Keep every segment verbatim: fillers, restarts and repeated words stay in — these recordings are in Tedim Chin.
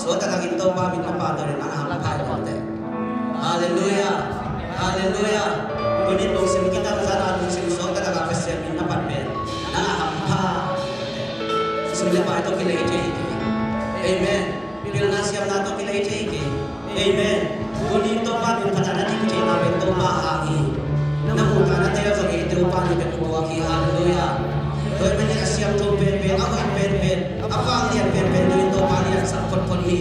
Suakta takin Topa min na phat ding in nang a hampha hi lo te. Halleluiah. Halleluiah. Tuni lungsim kitang zan a lungsim suakta takin Pasian min na phat pen nang a hampha. Sum le pai tawh kilei thei hi. Amen. Pilna siamna tawh kilei thei hi. Amen. Tuni Topa min phat a na ding theihna pen Topa hang hi. Na muhna na teel zong hi, Topa na pia buak hi. Halleluiah. Tua ahih manin a siangtho penpen, a hoih penpen, a vanglian penpen tuni Topa na sak photphot ni.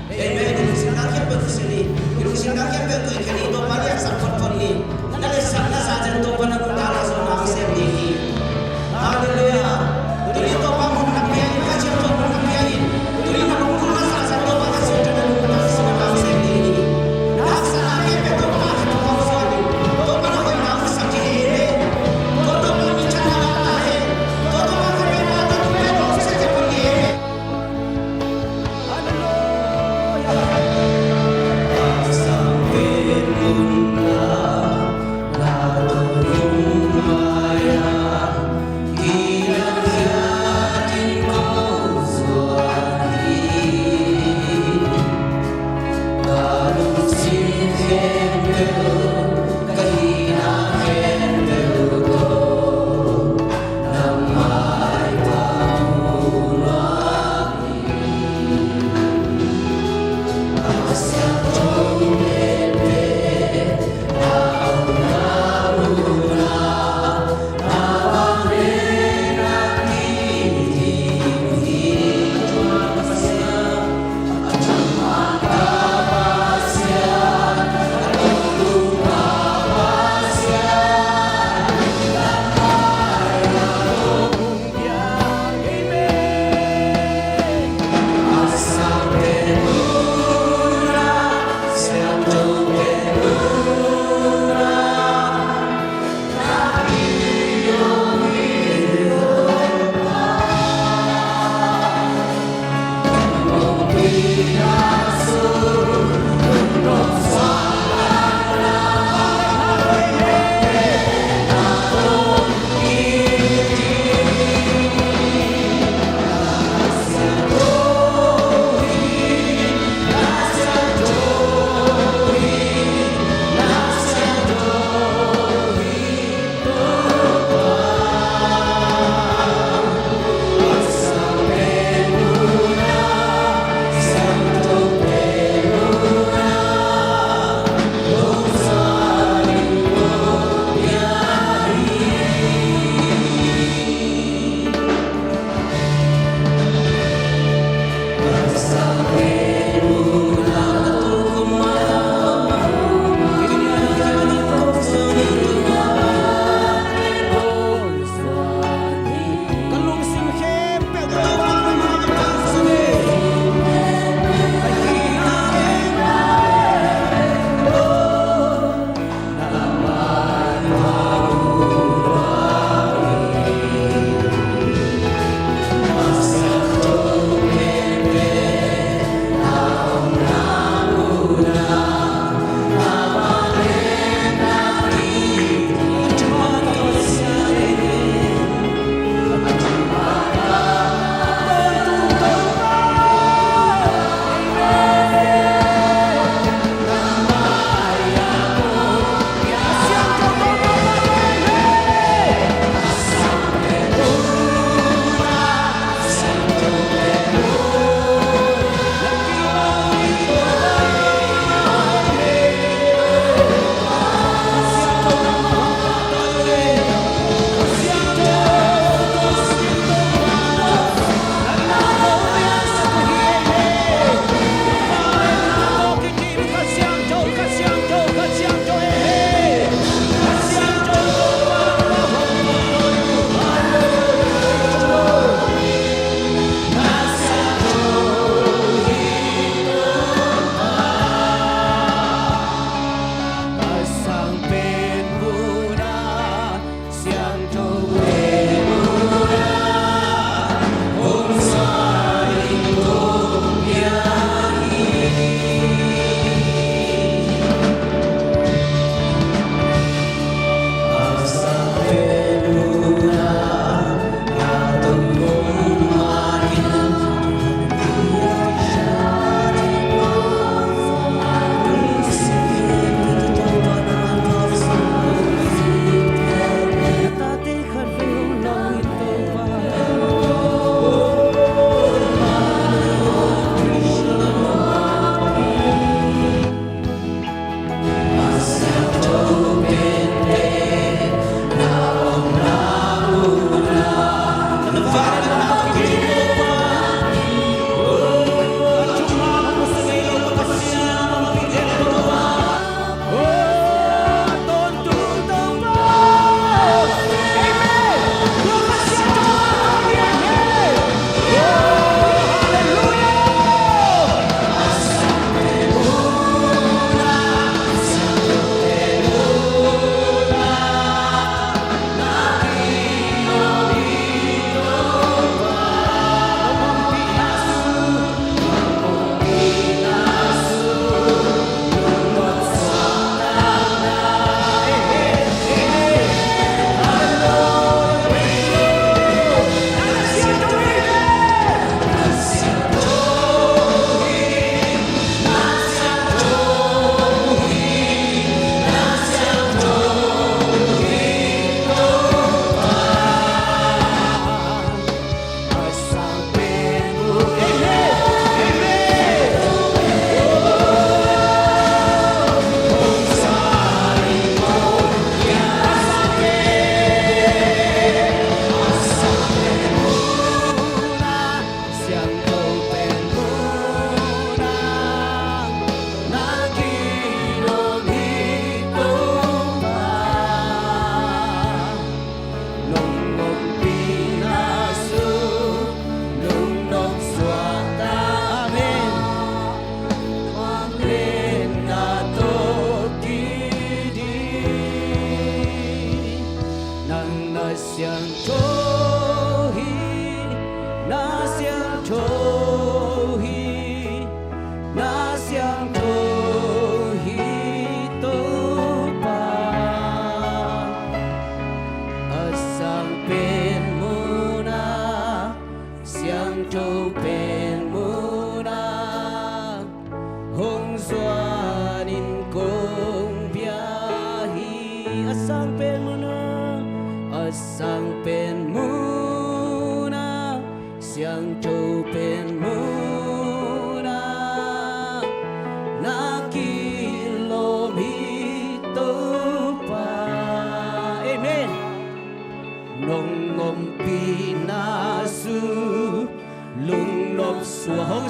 Amen. I lungsim na khiat peuh khusia ni. I lungsim na khiat peuh khusia ni, Topa na sak photphot ni. Na letsakna sa ciang Topa na muhna na zawhna hong sem ding hi. Halleluiah. Tuni Topa muhna pia in, Kha Siangtho muhna pia in. Tuni na lungkul masa sa Topa Kha Siangtho na lungkul masa sa na sem ding hi. Na haksa na khempeuh Topa Kha Siangtho hong zuan in. Topa na hoihna hong sak ding hi. Amen. Topa min thang na la ta hi. Topa min thang na la ta hi. Topa min thang na la ta hi. Halleluiah.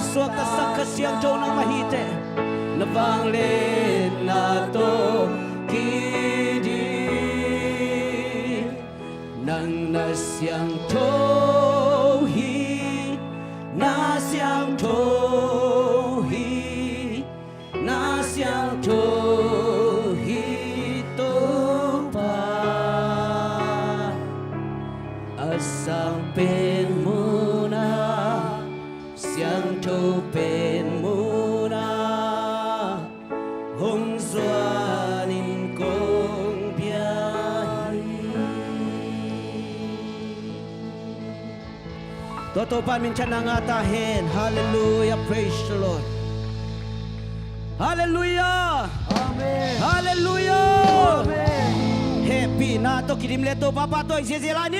Suaktasak Kha Siangtho nangmah hi teh. Na vangliatna tawh kidim. Nang na siangtho hi, na siangtho hi, na siangtho hi Topa. A sang pen munah, siangtho pen munah hong zuanin kong bia hi. Tua Topa min thang ngah ta hen. Halleluiah, praise the Lord. Halleluiah. Amen. Halleluiah. Amen. Hehpihna tawh kidim le Topa pahtawi ziahziah lai ni.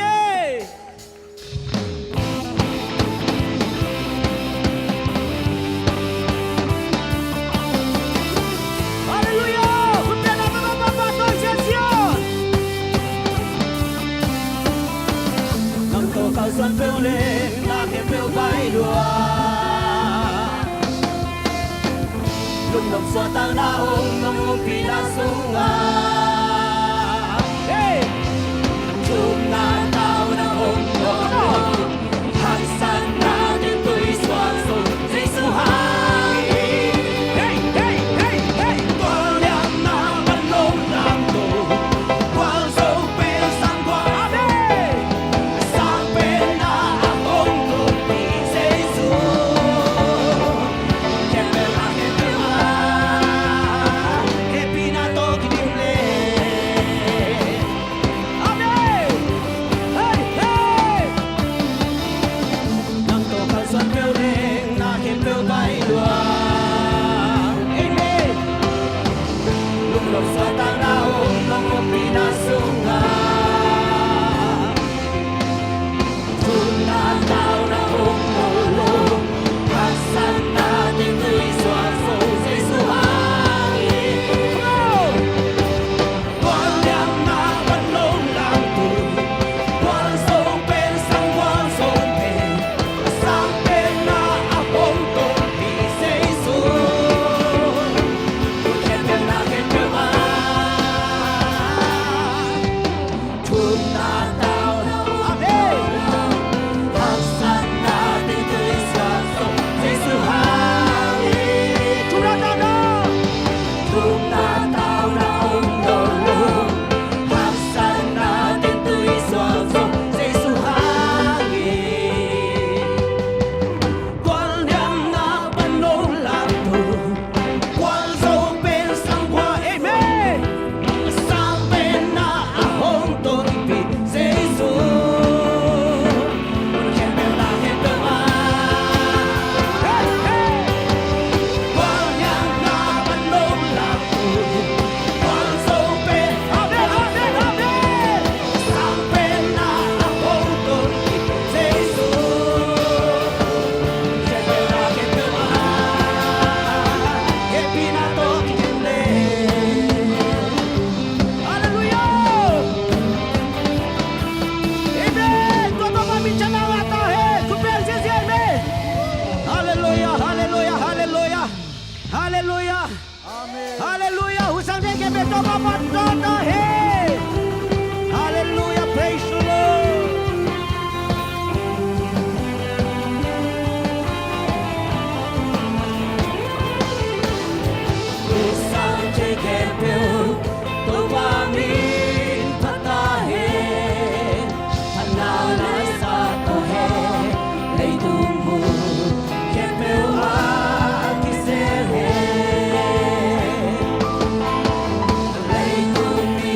Halleluiah! Khut beng a, pa, pa, pa, pa, tawh siasia. Nang tawh kalsuan peuh leh na khempeuh bai lua. Lungdam suahtakna om nong ompihna sungah. Hey! Thumna tauna om lo. Haksatna tintui suak zo Jesu hang. Hey, hey, hey, hey. Gualliamna pan lo lam to. Gualzo pen sang gual. Amen. Sang pen na a hong tonpih Jesu. Amen. Halleluiah! Amen. Tua Topa min thang ngah ta hen. Khut beng ziahziah, amen. Halleluiah, halleluiah, halleluiah. Halleluiah. Amen. Halleluiah. Hun sang thei khempeuh Topa pahtawi ta hen. Halleluiah. Praise the Lord. Hun sang thei khempeuh Topa min phat ta hen. Phatna laisa tawh hen, leitung mun khempeuh ah kisel hen. Leitung mi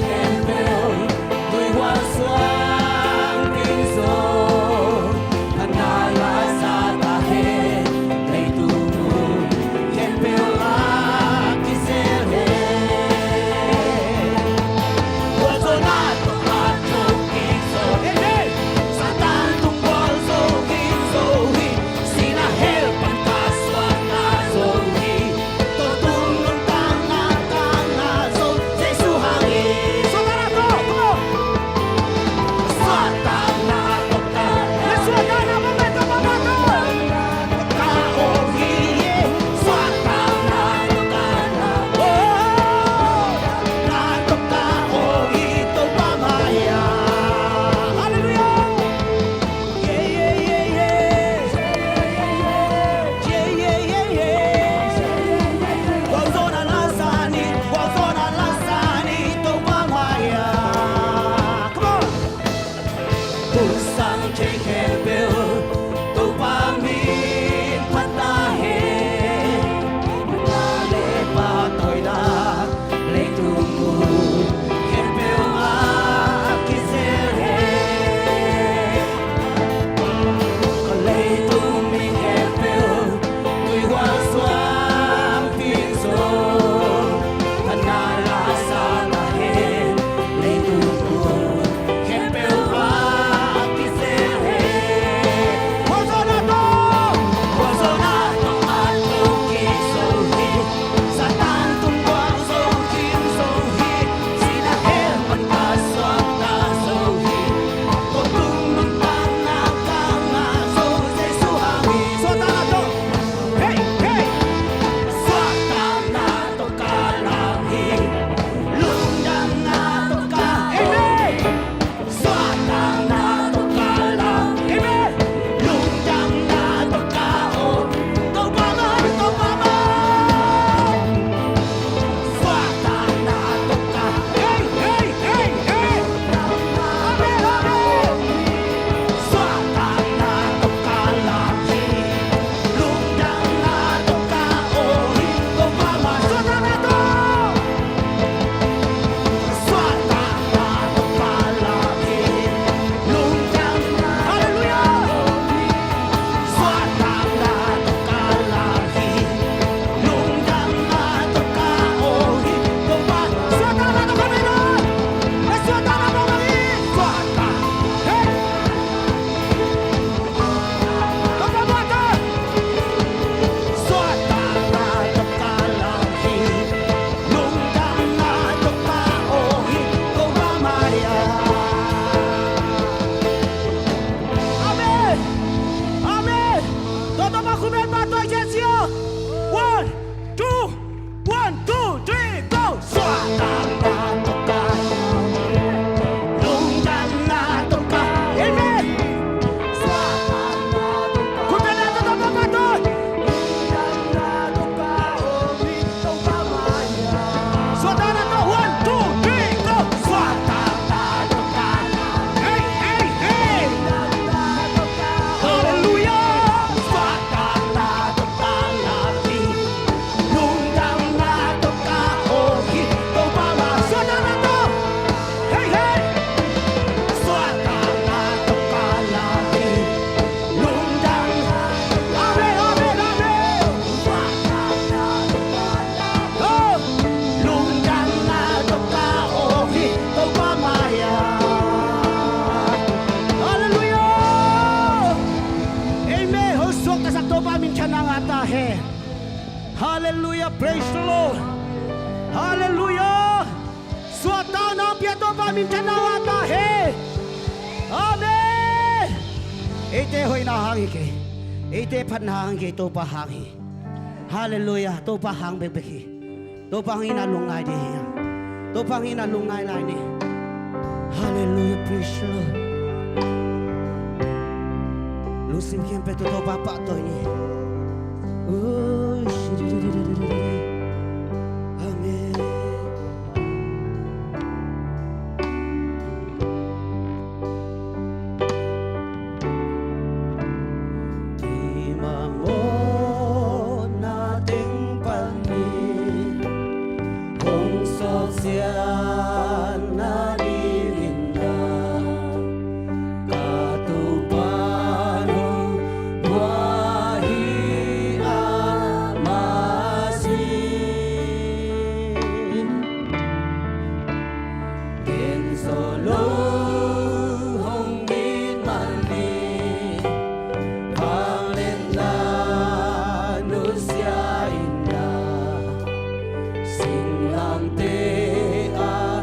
Ata he. Halleluiah, praise the Lord. Halleluiah. Suahtakna pia Topa minthanna ata he. Amen. Eite hoihna hang hi kei. Eite phatna hang hi kei, Topa hang hi. Halleluiah. Topa hang bekbek hi. Topa hang in a lungngai ding hi hang. Topa hang in a lungngai lai ni. Halleluiah, praise the Lord. Lungsim khempeuh tawh Topa pahtawi ni. Amen. Keima mawhna teng panin hong suak siatna dingin na ka Topa nong guah hi a mah si. Gen zo lo hong it man ni, vangliatna nusia in na, singlamteh ah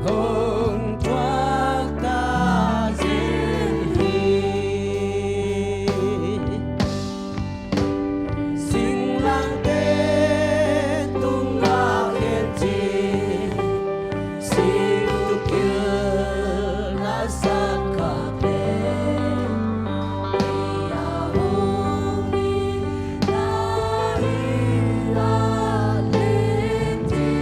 hong thuak ta zen hi. Singlamteh tungah khenci, sing tukil na sakkhak le, i a hong i na i la lengci.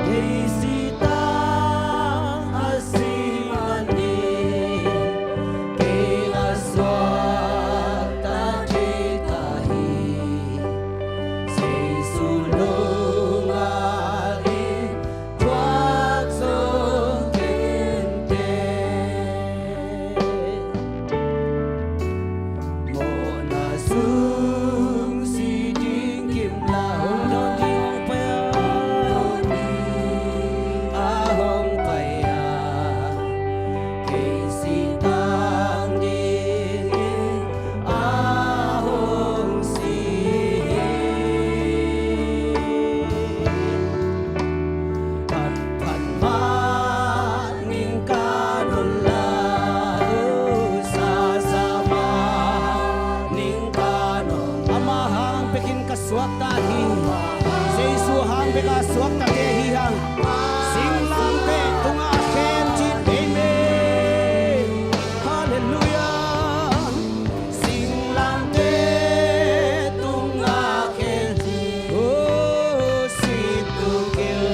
Kei sitang a si man ni, kei a suakta kei ta hi. Jesu lungah i thuak zo kei te. Mawhna sung si ding kim la hong dawn ding hong pai a, a hong pai a, kei sitang dingin a hong si hi. Phat mah ning ka nawn la, sa sa mah ning ka nawn. Ama hang bekin ka suakta hi. Jesu hang bek a suakta te hi hang. Singlamteh tungah khen cin. Amen. Halleluiah. Singlamteh tungah khen cin. Oh, si tukil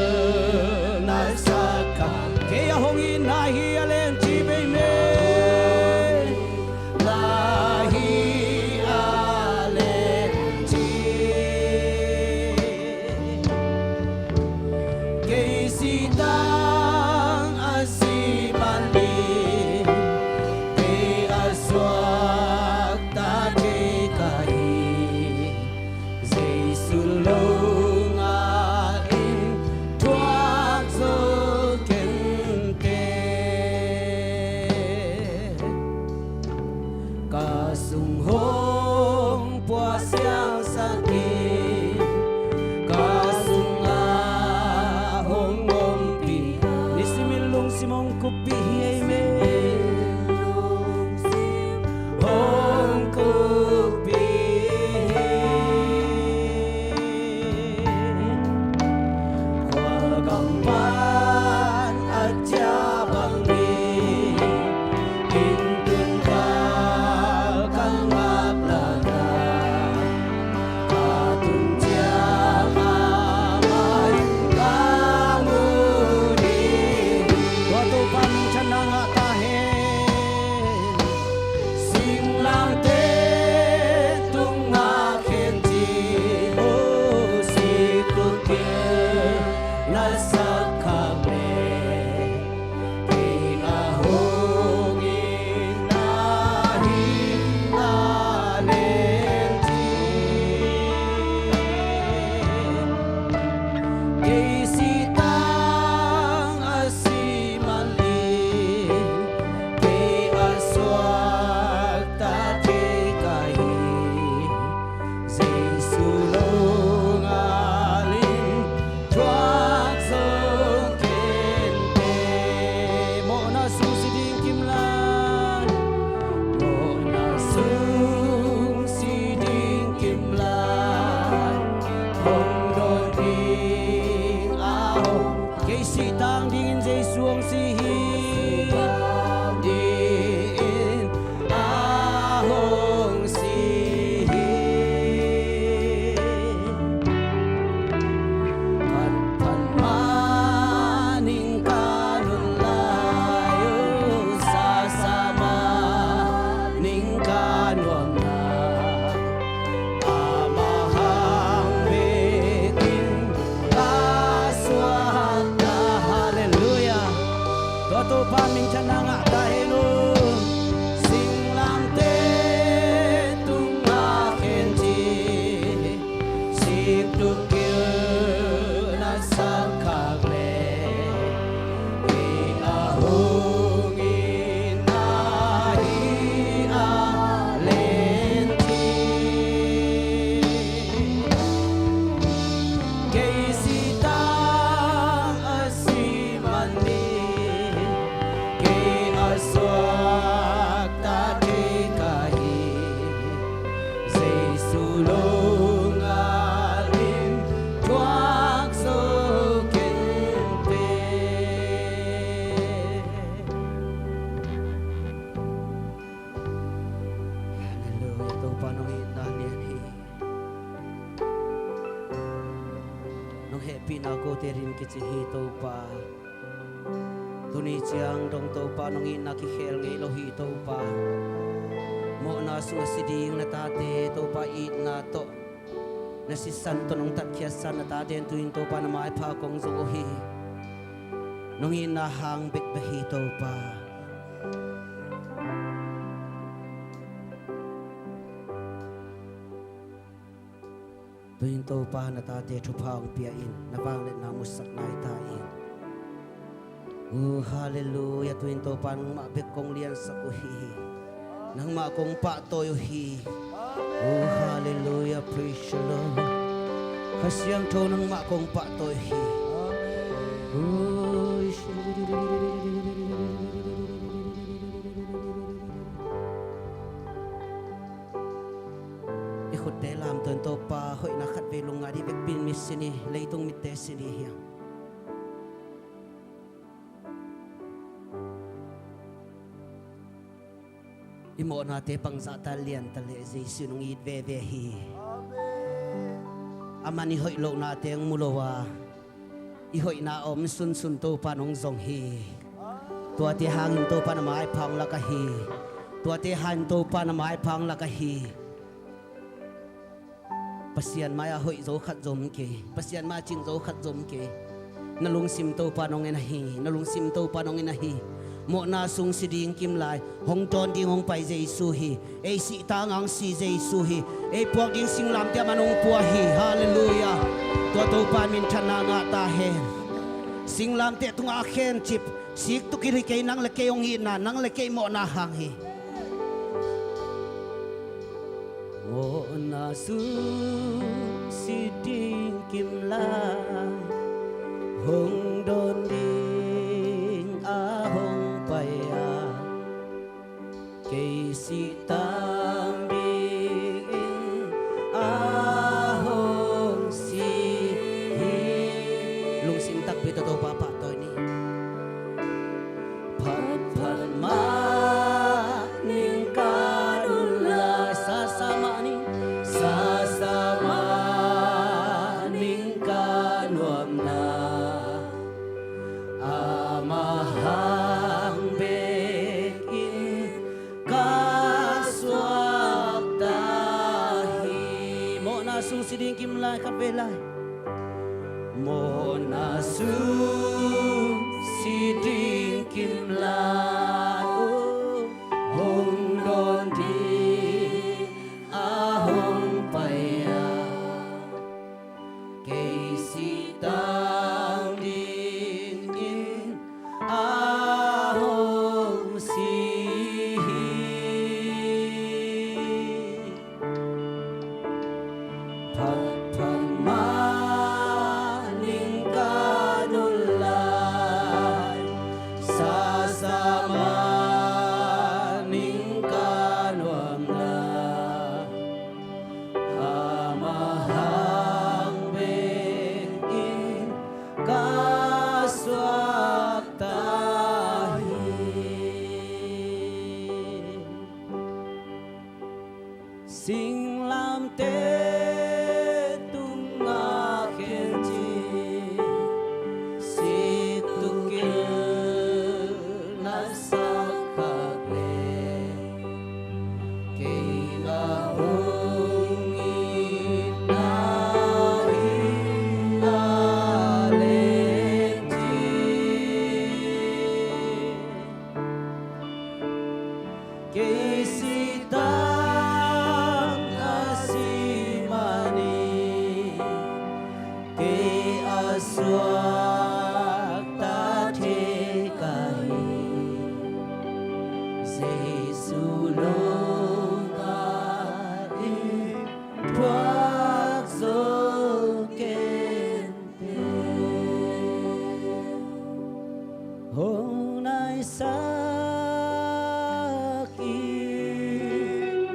na sakkhak. Kei a hong i na hi a lengci bei me. La hi a lengci. Kei sitang a si man ni, kei a suakta kei ka hi. Jesu lungah in thuak zo kei te. Ka sung hong pua siangsak in, ka sungah hong ompih. Nisimin lungsim hong kuppih hi ei me. Hong kuppih hi. Khualgam pan a cia bangin, inn tun kal ka ngak lak a, Topa nong itna lian hi. Nong hehpihna kote din kicing hi Topa. Tuni ciang dong Topa nong itna kikhel ngei lo hi Topa. Mawhna sung a si ding na tate Topa itna tawh na sisan tawh nong tatkhiatsan na tate in tu-in Topa na maipha kong zong uh hi. Nong itna hang bekbek hi Topa. Tu-in Topa na tate thupha hong pia in na vangliatna musak nai ta in. Uh, halleluiah, tu-in Topa nangmah bek kong liansak uh hi. Nangmah kong pahtawi uh hi. Uh, halleluiah, praise the Lord. Kha Siangtho nangmah kong pahtawi uh hi. Uh, i khutte lamto in Topa hoihna khat vei lungngai dih vekpi in mit sin hi, leitung mitte sin hi hiam. I mawhnate bangzahta lianta leh Jesu nong it veve hi. Amen. Aman i hoih lohnate hong mu lo a, i hoihna a om sunsun Topa nong zong hi. Tuate hangin Topa na maipha hong lak ahi. Tuate hangin Topa na maipha hong lak ahi. Pasian mai-ah hoih zo khat zong om kei. Pasian mai-ah cing zo khat zong om kei. Na lungsim Topa nong en ahi. Na lungsim Topa nong en ahi. Mawhna sung si ding kim lai, hong dawn ding hong pai Jesu hi. Ei sih tangah hong si Jesu hi. Ei puak ding singlamteh ah man hong pua hi. Halleluiah. Tua Topa minthanna ngah ta hen. Singlamteh tungah a khencip sik tuk hi kei, nang le kei hong itna, nang le kei mawhna hang hi. Mawhna sung si ding kim lai, hong dawn ding a hong pai a, kei sih tang dingin a hong si hi. Lungsim takpi tawh Topa pahtawi ni. Phatphat mah ning ka nung lai, sasa mah ning, sasa mah ning ka nuamna, ama hang bekin ka suakta hi. Mawhna sung si ding kim lai khat vei lai. Mawhna sung si ding kim lai, oh, hong dawn ding a hong pai a, kei sih tang dingin a hong si hi. Phatphat mah ning ka nung lai, sasa mah ning ka nuamna, ama hang bekin ka suakta hi. Singlamteh tungah khencip sik tukin na sak khak leh, kei na hong itna hi a leh ci. Kei sih tang a si manin, kei a suakta thei ka hi. Jesu lungga in thuak zo ken. Hong naisak in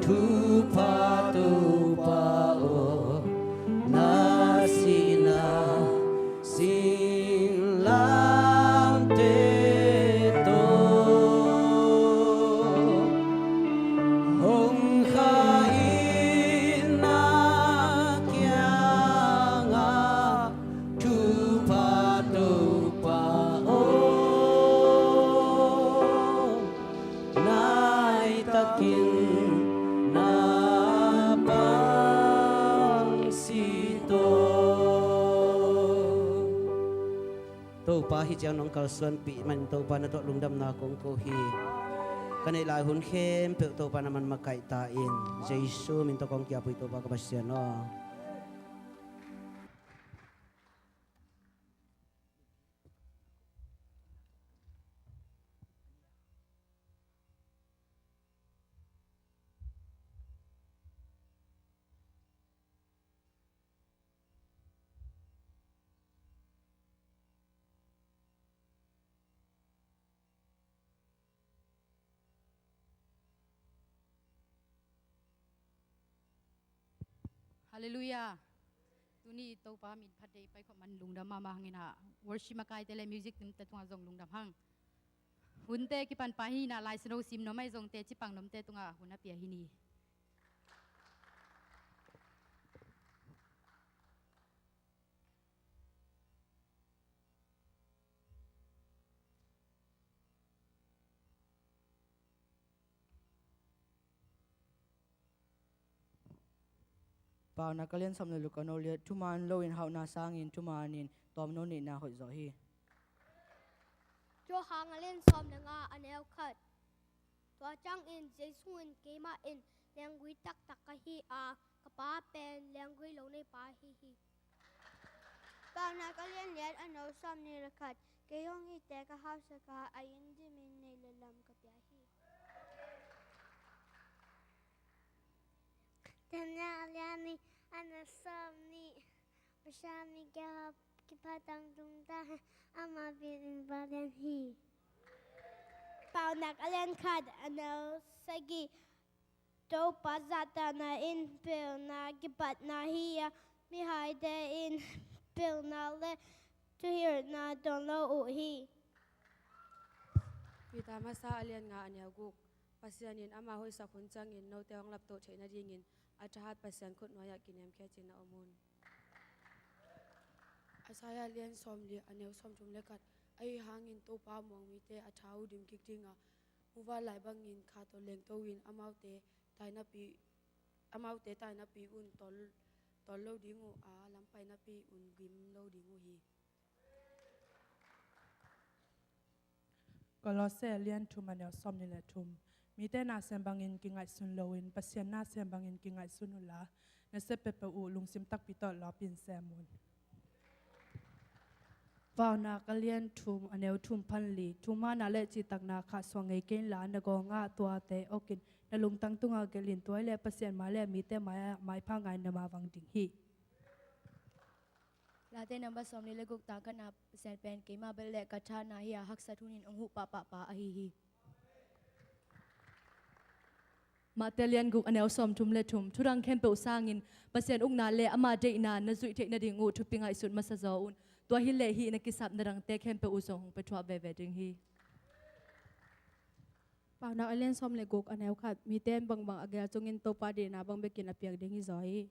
thupha Topa aw, na sihna singlamteh tawh hong kha Pa, hi ciang nong kalsuanpih man Topa na tawh lungdamna kong ko hi. Ka neih lai hun khempeuh Topa na man makaih ta in. Jesu min tawh kong kiapui Topa ka Pasian aw. Halleluiah. Tuni Topa min phat dei pai khop man lungdam mahmah hang in ah, worship makaite le music team te tungah zong lungdam hang. Hunte kipan pah hi in ah, Lai Siangtho sim nuam ahi zongte, cipang nuamte tungah hun a pia hi ni. Paunak a lian sawm le guk, a neu liat. Thuman loin hauhna sangin thumanin tawmno neihna hoih zaw hi. Johan a lian sawm le nga, a neu khat. Tua ciangin Jesu in, "Keimah in lenggui taktak ka hi a, ka Pa pen lenggui lo neipa ahi hi." Paunak a lian liat, a neu sawm nih le khat. "Kei hong iteh ka hausak a, a inn dimin neih le lam ka pia hi." Daniel a lian nih, a neu sawm nih. Pasian min kiang a kiphatin lungdam hang, ama biakinn vanglian hi. Paunak a lian khat, a neu sagih. Topa zahtakna in pilna kipatna hi a, mihaite in pilna le thuhilhna dawn lo uh hi. Peter masa a lian nga, a neu guk. Pasian in ama hoihsak hun ciangin note hong laptoh theih nadingin a thahat Pasian khut nuai-ah kiniamkhiat in a om un. Isaiah lian sawmli, a neu sawmthum le khat. Ahi hangin Topa muang mite a tha uh dim kik ding a, muvanlai bangin kha tawh lengto in amaute tainapi, amaute tainapi un tol, tol lo ding uh a, lam painapi un gim lo ding uh hi. Kolose lian thum, a neu sawmnih le thum. Mite nasem bangin kingaihsun loin Pasian nasem bangin kingaihsun unla, nasep peuhpeuh uh lungsim takpi tawh lawpin sem un. Paunak a lian thum, a neu thum pan li. Thumanna le cihtakna khahsuah ngei kei inla, na gawngah tuate okin, na lungtang tungah gelhin, tua hileh Pasian mai le mite mai-ah maipha ngai na mavang ding hi. Late number sawmli le guk, tang khatna. Pasian pen keima bel le ka thahatna hi a, haksat hunin hong huh pahpah pa ahi hi. Mate lian guk, a neu sawmthum le thum. Thudang khempeuh sangin Pasian ukna le ama deihna na zuih theih nading uh thupi ngaihsut masa zaw un. Tua hileh hih na kisapna dangte khempeuh uh zong hong pia thuah veve ding hi. Paunak a lian sawm le guk, a neu khat. Mite in bangbang a geel ciangin Topa deihna bang bekin a piak ding hi zaw hi.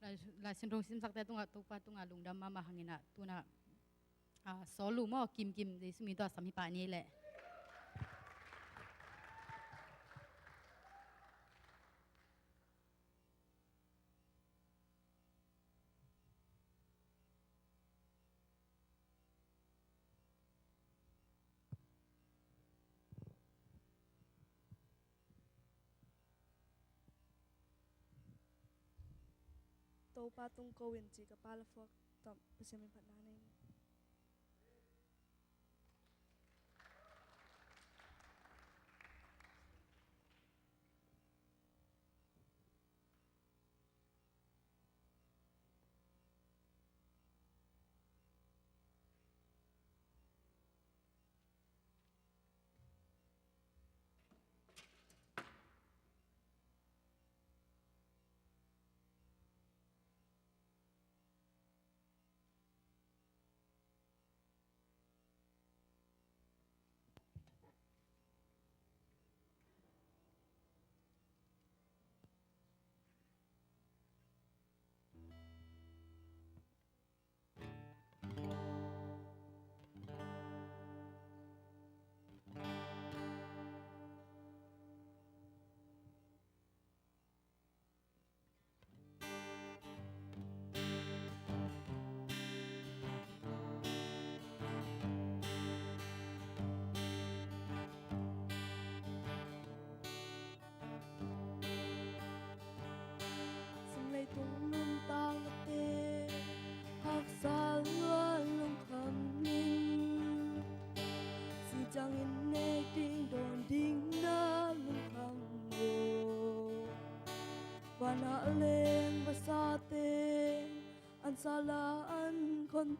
Lai, Lai Siangtho simsakte tungah, Topa tungah lungdam mahmah hang in ah, tu-in ah, ah, Saul uh maw, Kim Kim, Jesu min tawh a sam hi pah ni leh. Topa tung ko in, ci ka Pa la phuak tawh, Pasian min phatna nei ni.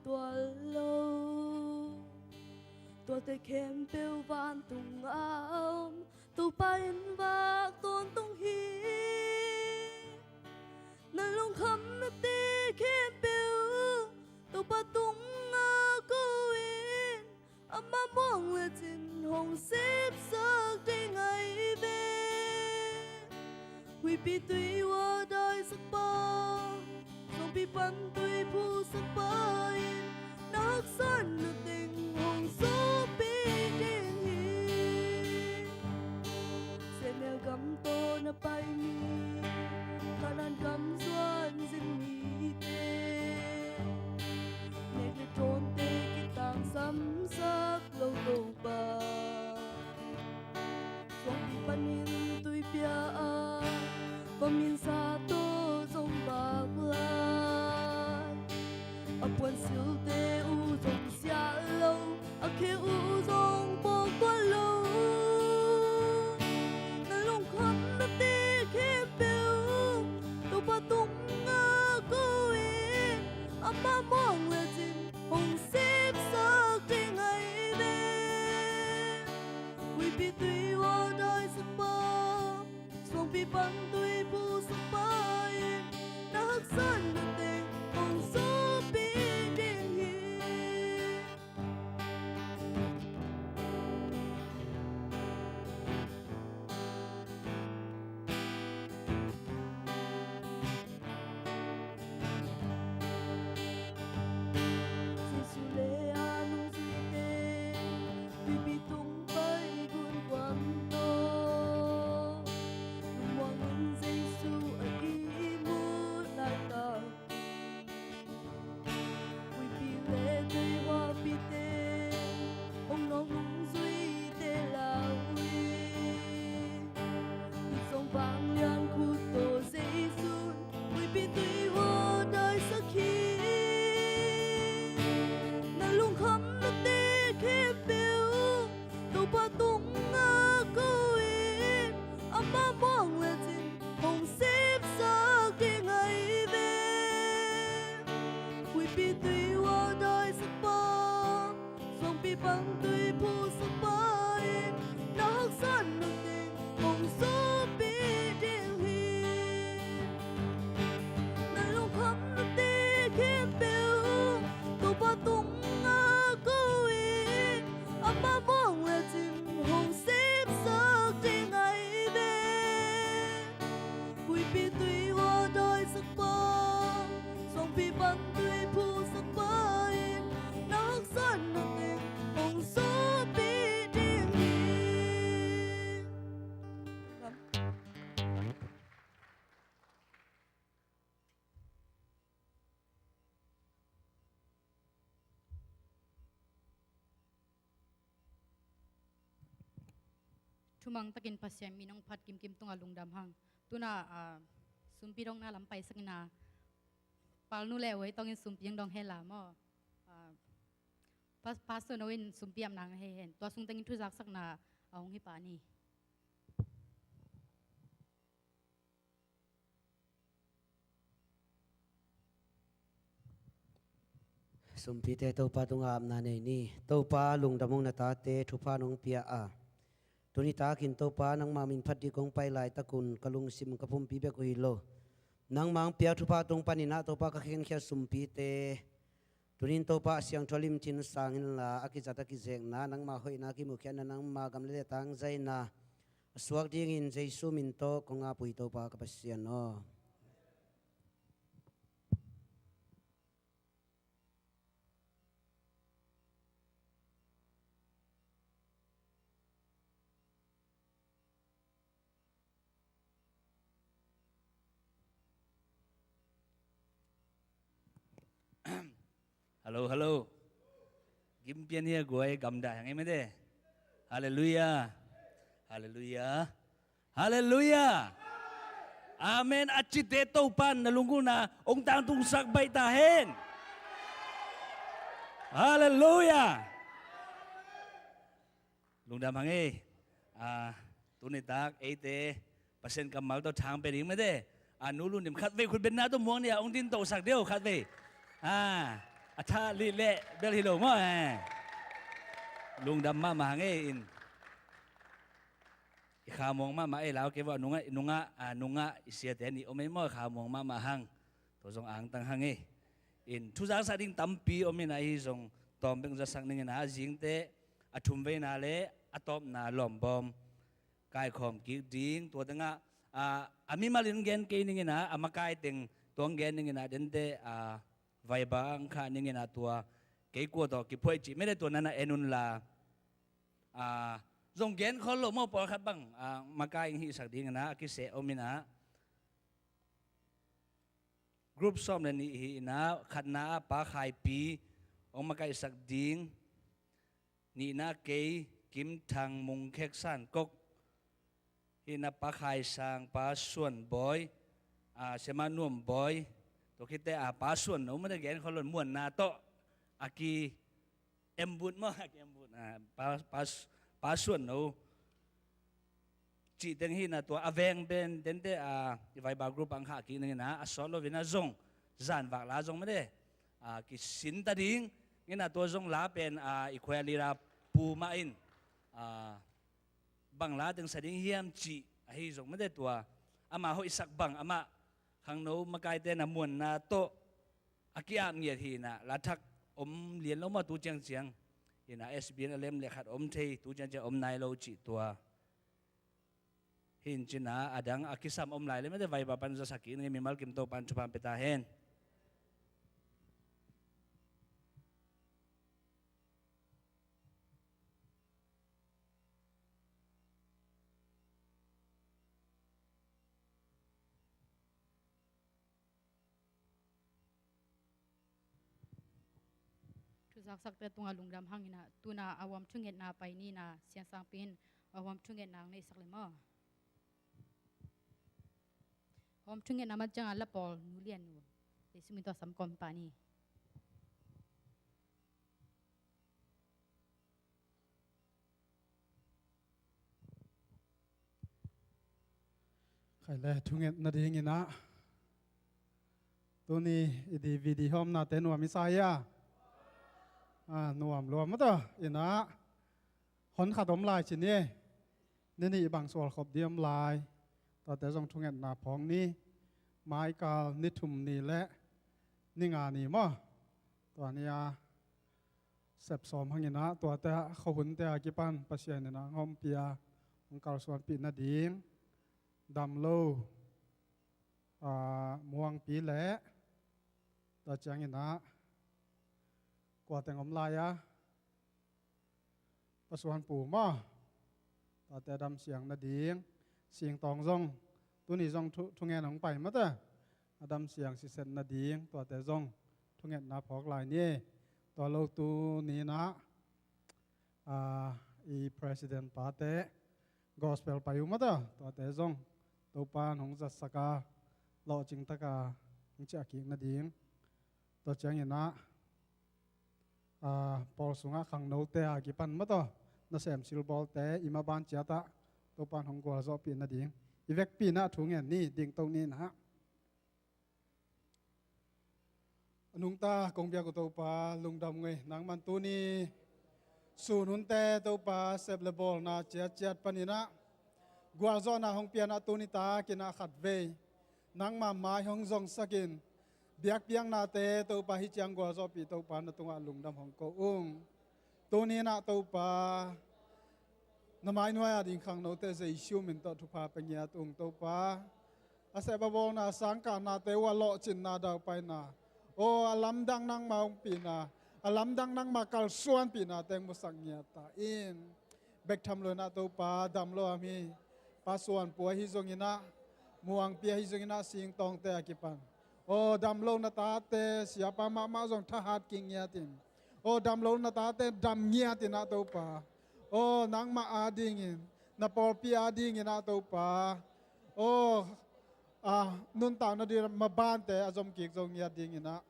tual lo. Tuate khempeuh vantung a om Topa in vak tawntung hi. Na lungkhamnate khempeuh Topa tungah ko in, amah muang lecin hong sepsak ding ahi ve. Huipi tui hua daisakpa, suangpi pan tui phusakpa in na haksatna teng hong sawpih ding hi. Siatna gam tawh na pai mi, Kanaan gam zuan zin mite, nek le tawnte kitangsamsak lo Topa. Suangpi panin tui pia a, va minsa tawh zong vak lai. A puansilte uh zong siah lo, a khe uh zong bawltuah lo. Na lungkhamnate khempeuh Topa tungah ko in, amah muang lecin hong sepsak ding ahi ve. Huipi tui hua daisakpa, suangpi pan tui phusakpa in na haksatna teng hong sawpih ding hi. Jesu le a nungzuite, tuipi tung pai gunkuan tawh, lungmuang in Jesu a ihmut laitak, huipi le tui huapite, hong nawk nungzuite lau hi. Zong vanglian khut tawh Jesu in huipi tui hua daisak hi. Na lungkhamnate khempeuh Topa tungah ko in, amah muang lecin hong sepsak ding ahi ve. Huipi tui hua daisakpa, suangpi pan tui phusakpa in na haksatna teng hong sawpih ding hi. Na lungkhamnate khempeuh Topa tungah ko in, amah muang lecin hong sepsak ding ahi ve. Huipi tui hua daisakpa, suangpi pan tui phusakpa in na haksatna teng hong sawpih ding hi. Thumang takin Pasian min hong phat kimkim tungah lungdam hang. Tuna, ah, sumpi dongna lam paisak ina, Palnu le Uai tongin sumpi hong dong hela maw? Ah, pas-, Pastor no in sumpi apna hong hei hen. Tua sung tengin thuzaksakna a hong hi pah ni. Sumpite Topa tungah apna nei ni. Topa, lungdam hong, na tate thupha nong pia a, tuni takin Topa nangma min phat dik kong pai laitakun ka lungsim ka pumpi bek uh hi lo. Nangma hong pia thupha tung panin ah Topa ka khenkhiat sumpite tunin Topa a siangtho lim thin sang inla, a kizat a kizekna, nangma hoihna a kimukhiatna, nangma gam le le tangzaina a suak dingin Jesu min tawh kong ap uh hi Topa ka Pasian aw. Hallo, hallo. Gim pian hi a guai, gamdah hang ei mete. Halleluiah. Halleluiah. Halleluiah. Amen. A cite Topa'n na lunggulhna hong tangtungsak baih ta hen. Halleluiah. Lungdam hang ei. Ah, tuni tak eite Pasian kammal tawh thang pia ding mete. Ah, nu Lun Dim, khatvei khut benna tawh muang ni a, hong din tohsak dih o, khatvei. Ah, A tha lih leh bel hi lo maw, eh. Lungdam mahmah hang ei in. I khamuang mahmah ei lau kei vawh nungah, nungah, a, nungah i siate nih om ei maw, i khamuang mahmah hang. Tua zong angtang hang ei. In thuzaksak ding tampi om in ahi zong tawm bek zasak ning in a zingte a thumveina le a tawpna lawmbawm kaikhawm kik ding. Tua tengah, a, a mimal in gen kei ning in a, a makai teng tuang gen ning in a dente, a, Viber ang khah ning in a tua kei kua tawh kiphuai cih mede tua nana en unla. A, zong gen khol lo maw pawlkhat bang, a, makai ing hihsak ding in a, a kiseh om in a. Group sawm le nih hi in a, khatna ah Pa Khaipi hong makaihsak ding, nihna kei Kim Thang Mung Khek San Kok, hi in a Pa Khai Sang, Pa Suan Bawi, a, Sema Nuam Bawi, tua khit teh a Pa Suan No mede gen khol lo in muanna tawh a ki embut maw, a ki embut, a, Pa, Pa, Pa Suan No. Cih teng hi in a tua a veng pen dente, a, i Viber group ang khah kik ning in a, a sawt lo in a zong zanvak la zong mede, a, kisin ta ding in a tua zong la pen, a, i khuai a lira pu mah in, a, bang la teng sa ding hiam cih ahi zong mede tua ama hoihsak bang amah khangno makaite na muanna tawh a ki-ap ngiat hi in a, la thak om lian lo maw tu ciangciang hi in a, S B N a lem le khat om thei, tu ciangciang om nai lo cih tua. Hi in cin a, a dang a kisam om lai le mede Viber pan zasak kik ning ei, mimal kim Topan thupha pia ta hen. Thuzaksakte tungah lungdam hang in a, tu in a a huam thungetna pai ni in a, Siangsangpi in a huam thungetna ang neihsak le maw. A huam thungetna mat ciang a la pawl nu lian nu, Jesu min tawh sam kawm pah ni. Khai le thunget nading in a, tuni i D V D hawmnate nuam i sa hi a, a, nuam lua maw ta in a, hon khat om lai ci ni. Ni nih bang sual khop ding om lai. Tuate zong thungetna phawng ni. Maikal ni thum ni le ni nga ni maw. Tua ni a sep sawm hang in a, tuate a khuahunte a kipan Pasian in a hong ompih a, hong kalsuanpih nading dam lo, a, muangpi le tua ciang in a kua teng om lai a, Pa Suan Pu maw. Tuate a dam siang nading, Sing Tawng zong, tuni zong thu, thungen hong pai maw ta. A dam siang siset nading, tuate zong thungetna phawk lai ni. Tua lo tuni in a, a, i president pate gospel pai uh maw ta. Tuate zong Topan hong zatsak a, lawhcing taka hong ciah kik nading. Tua ciang in a, a, pawl sungah khangnote a kipan maw ta, nasem silbawlte i maban ciat ah Topan hong gualzawhpih nading i vekpi in a thungen ni, dingto ni in a. A nungta kong biak uh Topa, lungdam ngei, nangman tuni sun hunte Topa, sep le bawlna ciatciat pan in a gualzawhna hong pia in a, tuni tak in a khatvei nangma mai hong zongsak in, biakpiaknate Topa hi ciang gualzawhpih Topa, na tungah lungdam hong ko ung. Tuni in a Topa, na mai nuai a ding khangnote Jesu min tawh thupha pia ngiat ung Topa. A sep a bawlna, sangkahnate uh a lawhcinna, daupaina, aw, a lamdang nangma ompihna, a lamdang nangma kalsuanpihna teng musak ngiat ta in. Bek tham lo in a Topa, dam lo a mi Pa Suan Pu ahi zong in a, Muangpi ahi zong in a, Sing Tawngte a kipan, aw, dam lo na tate, siapa mahmah zong thahat kik ngiat in, aw, dam lo na tate dam ngiat in a Topa, aw, nangmah a dingin, na pawlpi a dingin a Topa, aw, a nuntakna ding mabante a zom kik zo ngiat ding in a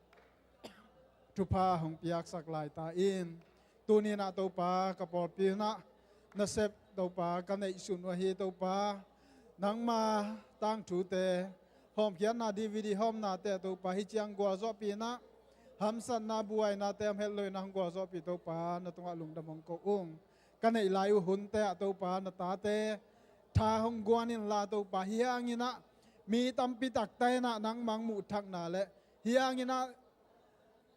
thupha hong piaksak lai ta in. Tuni in a Topa, ka pawlpi in a nasep Topa, ka neihsun uh ahi Topa, nangma tangthute, hawmkhiatna D V D hawmnate Topa hi ciang gualzawhpih in a Hamsatna buainate om het loin ah hong gualzawhpih Topa, na tungah lungdam hong ko ung. Ka neih lai uh hunte ah Topa, na tate tha hong guan inla Topa, hih hangin ah mi tampi takte in ah nangmah hong muhthakna le hih hangin ah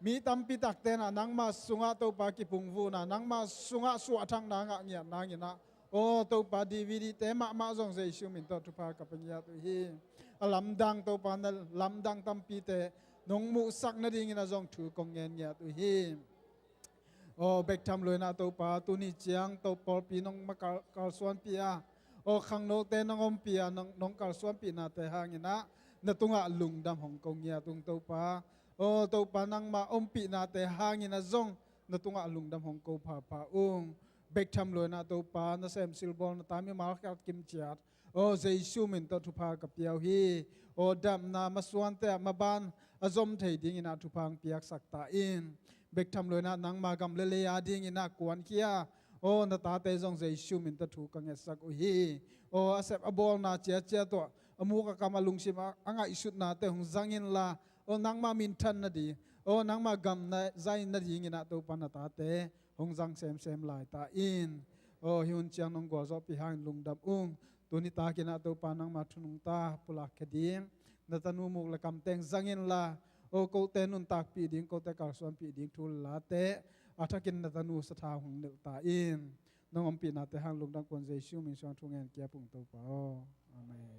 mi tampi takte in ah nangmah sungah Topa kipungvuna, nangmah sungah suahthakna ngah ngiat nangin ah, aw Topa, D V D te mahmah zong Jesu min tawh thupha ka pia ngiat uh hi. A lamdang Topa, na lamdang tampite nong muhsak nadingin ah zong thu kong ngen ngiat uh hi. Aw bek tham loin ah Topa, tuni ciang Topa pawlpi nong ma kal, kalsuanpih a, aw khangnote nong ompih a, nong, nong kalsuanpihnate hangin ah na tungah lungdam hong ko ngiat ung Topa. Aw Topa, nangmah ompihnate hangin ah zong na tungah lungdam hong ko phapha ung. Bek tham loin ah Topa, nasem silbawl na ta mimal khat kim ciat, aw Jesu min tawh thupha ka pia uh hi. Aw damna masuante ah maban a zom thei dingin ah thupha hong piaksak ta in. Bek tham loin ah nangma gam le lei adingin ah kuankhia, aw na tate zong Jesu min tawh thu ka ngetsak uh hi. Aw a sep a bawlna ciacia tawh, a muk a kam a lungsim a, a ngaihsutnate hong zang inla, aw nangma minthan nading, aw nangma gam na zai nadingin ah Topa, na tate hong zang semsem lai ta in. Aw hih hun ciang nong gualzawhpih hangin lungdam ung. Tuni takin ah Topa, nangma thu nungta pulakkhia ding, na tanu muk le kamteng zang inla, aw kote nuntakpih ding, kote kalsuanpih ding thu le late a thakin na tanu sathau hong nilh ta in. Nong ompihnate hang lungdam kuan Jesu min suang thu ngen kiap ung Topa aw. Amen.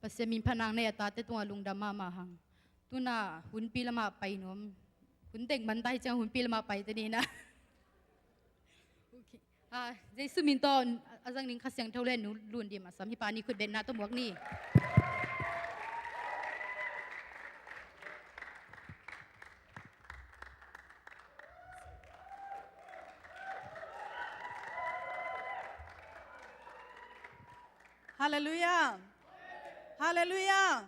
Pasian min phat nang nei a tate tungah lungdam mahmah hang. Tuna hunpi lamah pai nuam. Hun teng man ta hi ciang hunpi lamah pai te ni na. Okay. Ah, Jesu min tawh a zang ning Kha Siangtho le nu Lun Dim a sam hi pa ni khut betna tawh muak ni. Halleluiah. Halleluiah.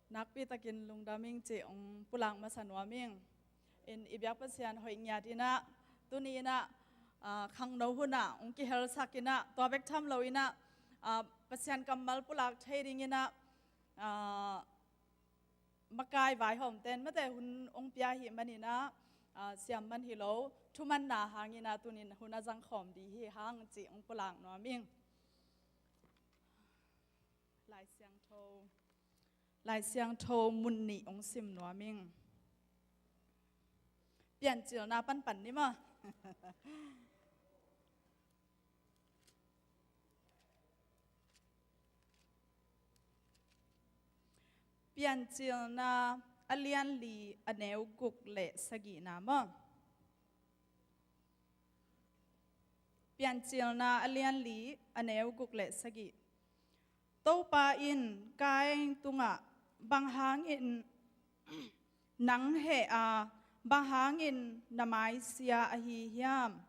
Nakpi takin lungdam ing cih ong pulak masa nuam ing. In i biak Pasian hoih ngiat inah, tuni inah, ah, khangno hunah ong kihelsak inah, tua bek tham lo inah, ah, Pasian kammal pulak thei ding inah, ah, makai vaihawm ten mate hun ong pia hi man inah, ah, siam man hi lo, thumanna hang inah tunin hun a zang khawm di hi hang cih ong pulak nuam ing. Lai Siangtho, Lai Siangtho mun nih ong sim nuam ing. Piancilna panpan ni maw. Piancilna a lian li a neu guk le sagihna maw. Piancilna a lian li a neu guk le sagih. Topa in Kain tungah, "Bang hangin nang heh a, bang hangin na maisia ahi hiam?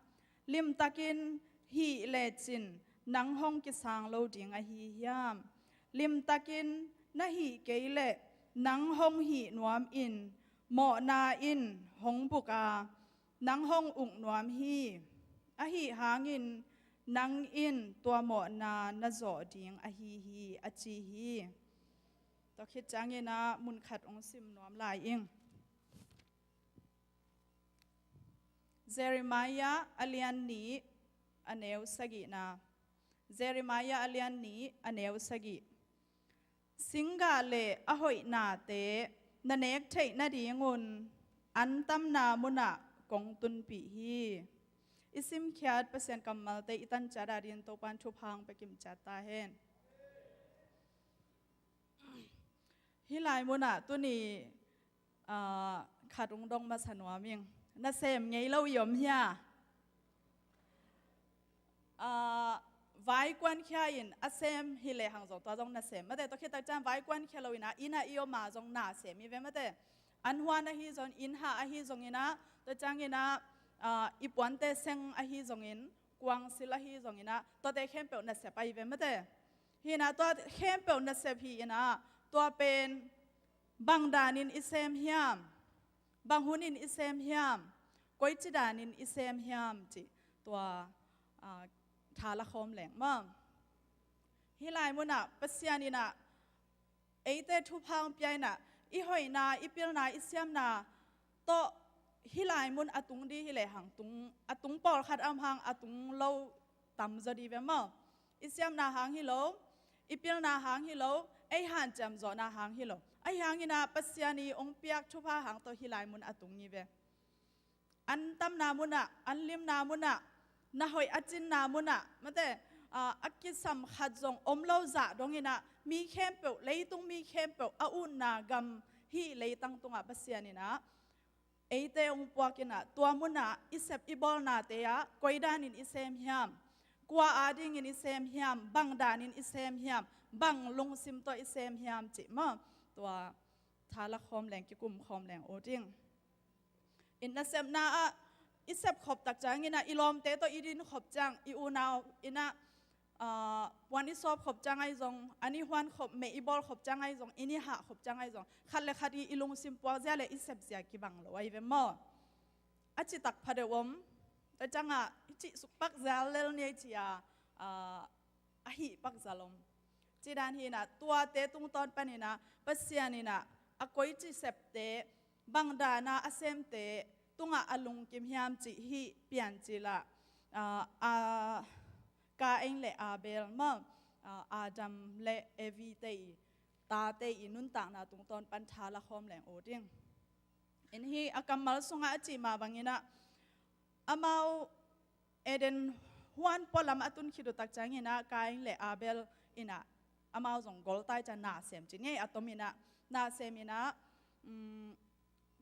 Limtakin hih lecin nang hong kisang lo ding ahi hiam? Limtakin na hih kei leh nang hong hih nuam in, mawhna in hong buk a, nang hong uk nuam hi. Ahi hangin nang in tua mawhna na zawh ding ahi hi," a ci hi. Tua khit ciangin ah mun khat hong sim nuam lai ing. Jeremiah a lian nih a neu sagihna. Jeremiah a lian nih a neu sagih. Singgah le a hoihnate na nek theih nadingun antamna munah kong tunpih hi. I simkhiat Pasian kammalte i tan ciat adingin Topan thupha hong pia kim ciat ta hen. Hih lai munah tuni, ah, khat hong dong masa nuam ing. Nasem ngei lo i om hia? Ah, vai kuankhia in a sem hi lehang zong tua zong nasem mate. Tua khit tak ciang vai kuankhia lo in ah inn ah i om a zong nasem hi ve mate. An huan ahi zong, inn hah ahi zongin ah, tua ciangin ah, ah, i puante seng ahi zongin, kuangsil ahi zongin ah, tuate khempeuh nasep ahi ve mate. Hi in ah tua khempeuh nasep hi in ah, tua pen bang danin i sem hiam? Bang hunin i sem hiam? Koici danin i sem hiam cih tua, ah, tha la khawm leng maw. Hih lai munah Pasian in ah eite thupha hong pia in ah, i hoihna, i pilna, i siamna tawh hih lai mun a tung di hi lehang tung, a tung pawlkhat a om hang a tung lo tamzaw di ve maw. I siamna hang hi lo, i pilna hang hi lo, ei hanciam zawhna hang hi lo. Ahi hangin ah Pasian i hong piak thupha hang tawh hih lai mun a tung hi ve. An tamna munah, an limna munah, na hoih a cinna munah mate, ah, a kisam khat zong om lo zah dongin ah mi khempeuh, leitung mi khempeuh a utna gam hih leitang tungah Pasian in ah eite hong puak in ah, tua munah i sep i bawlnate ah koi danin i sem hiam? Kua adingin i sem hiam? Bang danin i sem hiam? Bang lungsim tawh i sem hiam cih maw. Tua tha la khawm leng, kikum khawm leng uh ding. In nasepna ah i sep khop tak ciangin ah, i lawmte tawh i din khop ciang, i unau in ah, ah, puan i sawp khop ciang ahi zong, an i huan khop, meh i bawl khop ciang ahi zong, inn i hah khop ciang ahi zong, khat le khat i, i lungsim puak zia le i sep zia kibang lo ahi ve maw. A citak pha deuh om, tua ciangah i cih suk pak zel lel ni a ci a, ah, a hih pak zel om. Cih dan hi in ah, tuate tungtawn panin ah Pasian in ah a koici septe, bang dana a semte tungah a lungkim hiam cih hih Piancil ah, ah, ah, Kain le Abel maw, ah, Adam le Evi te i tate i nuntakna tungtawn pan tha la khawm leng uh ding. In hih a kammal sungah a cih mah bangin ah, amau Eden huan pualam a tun khit uh tak ciangin ah Kain le Abel in ah amau zong gol tai ciang na sem ci ni a, a tom in ah, na sem in ah, um,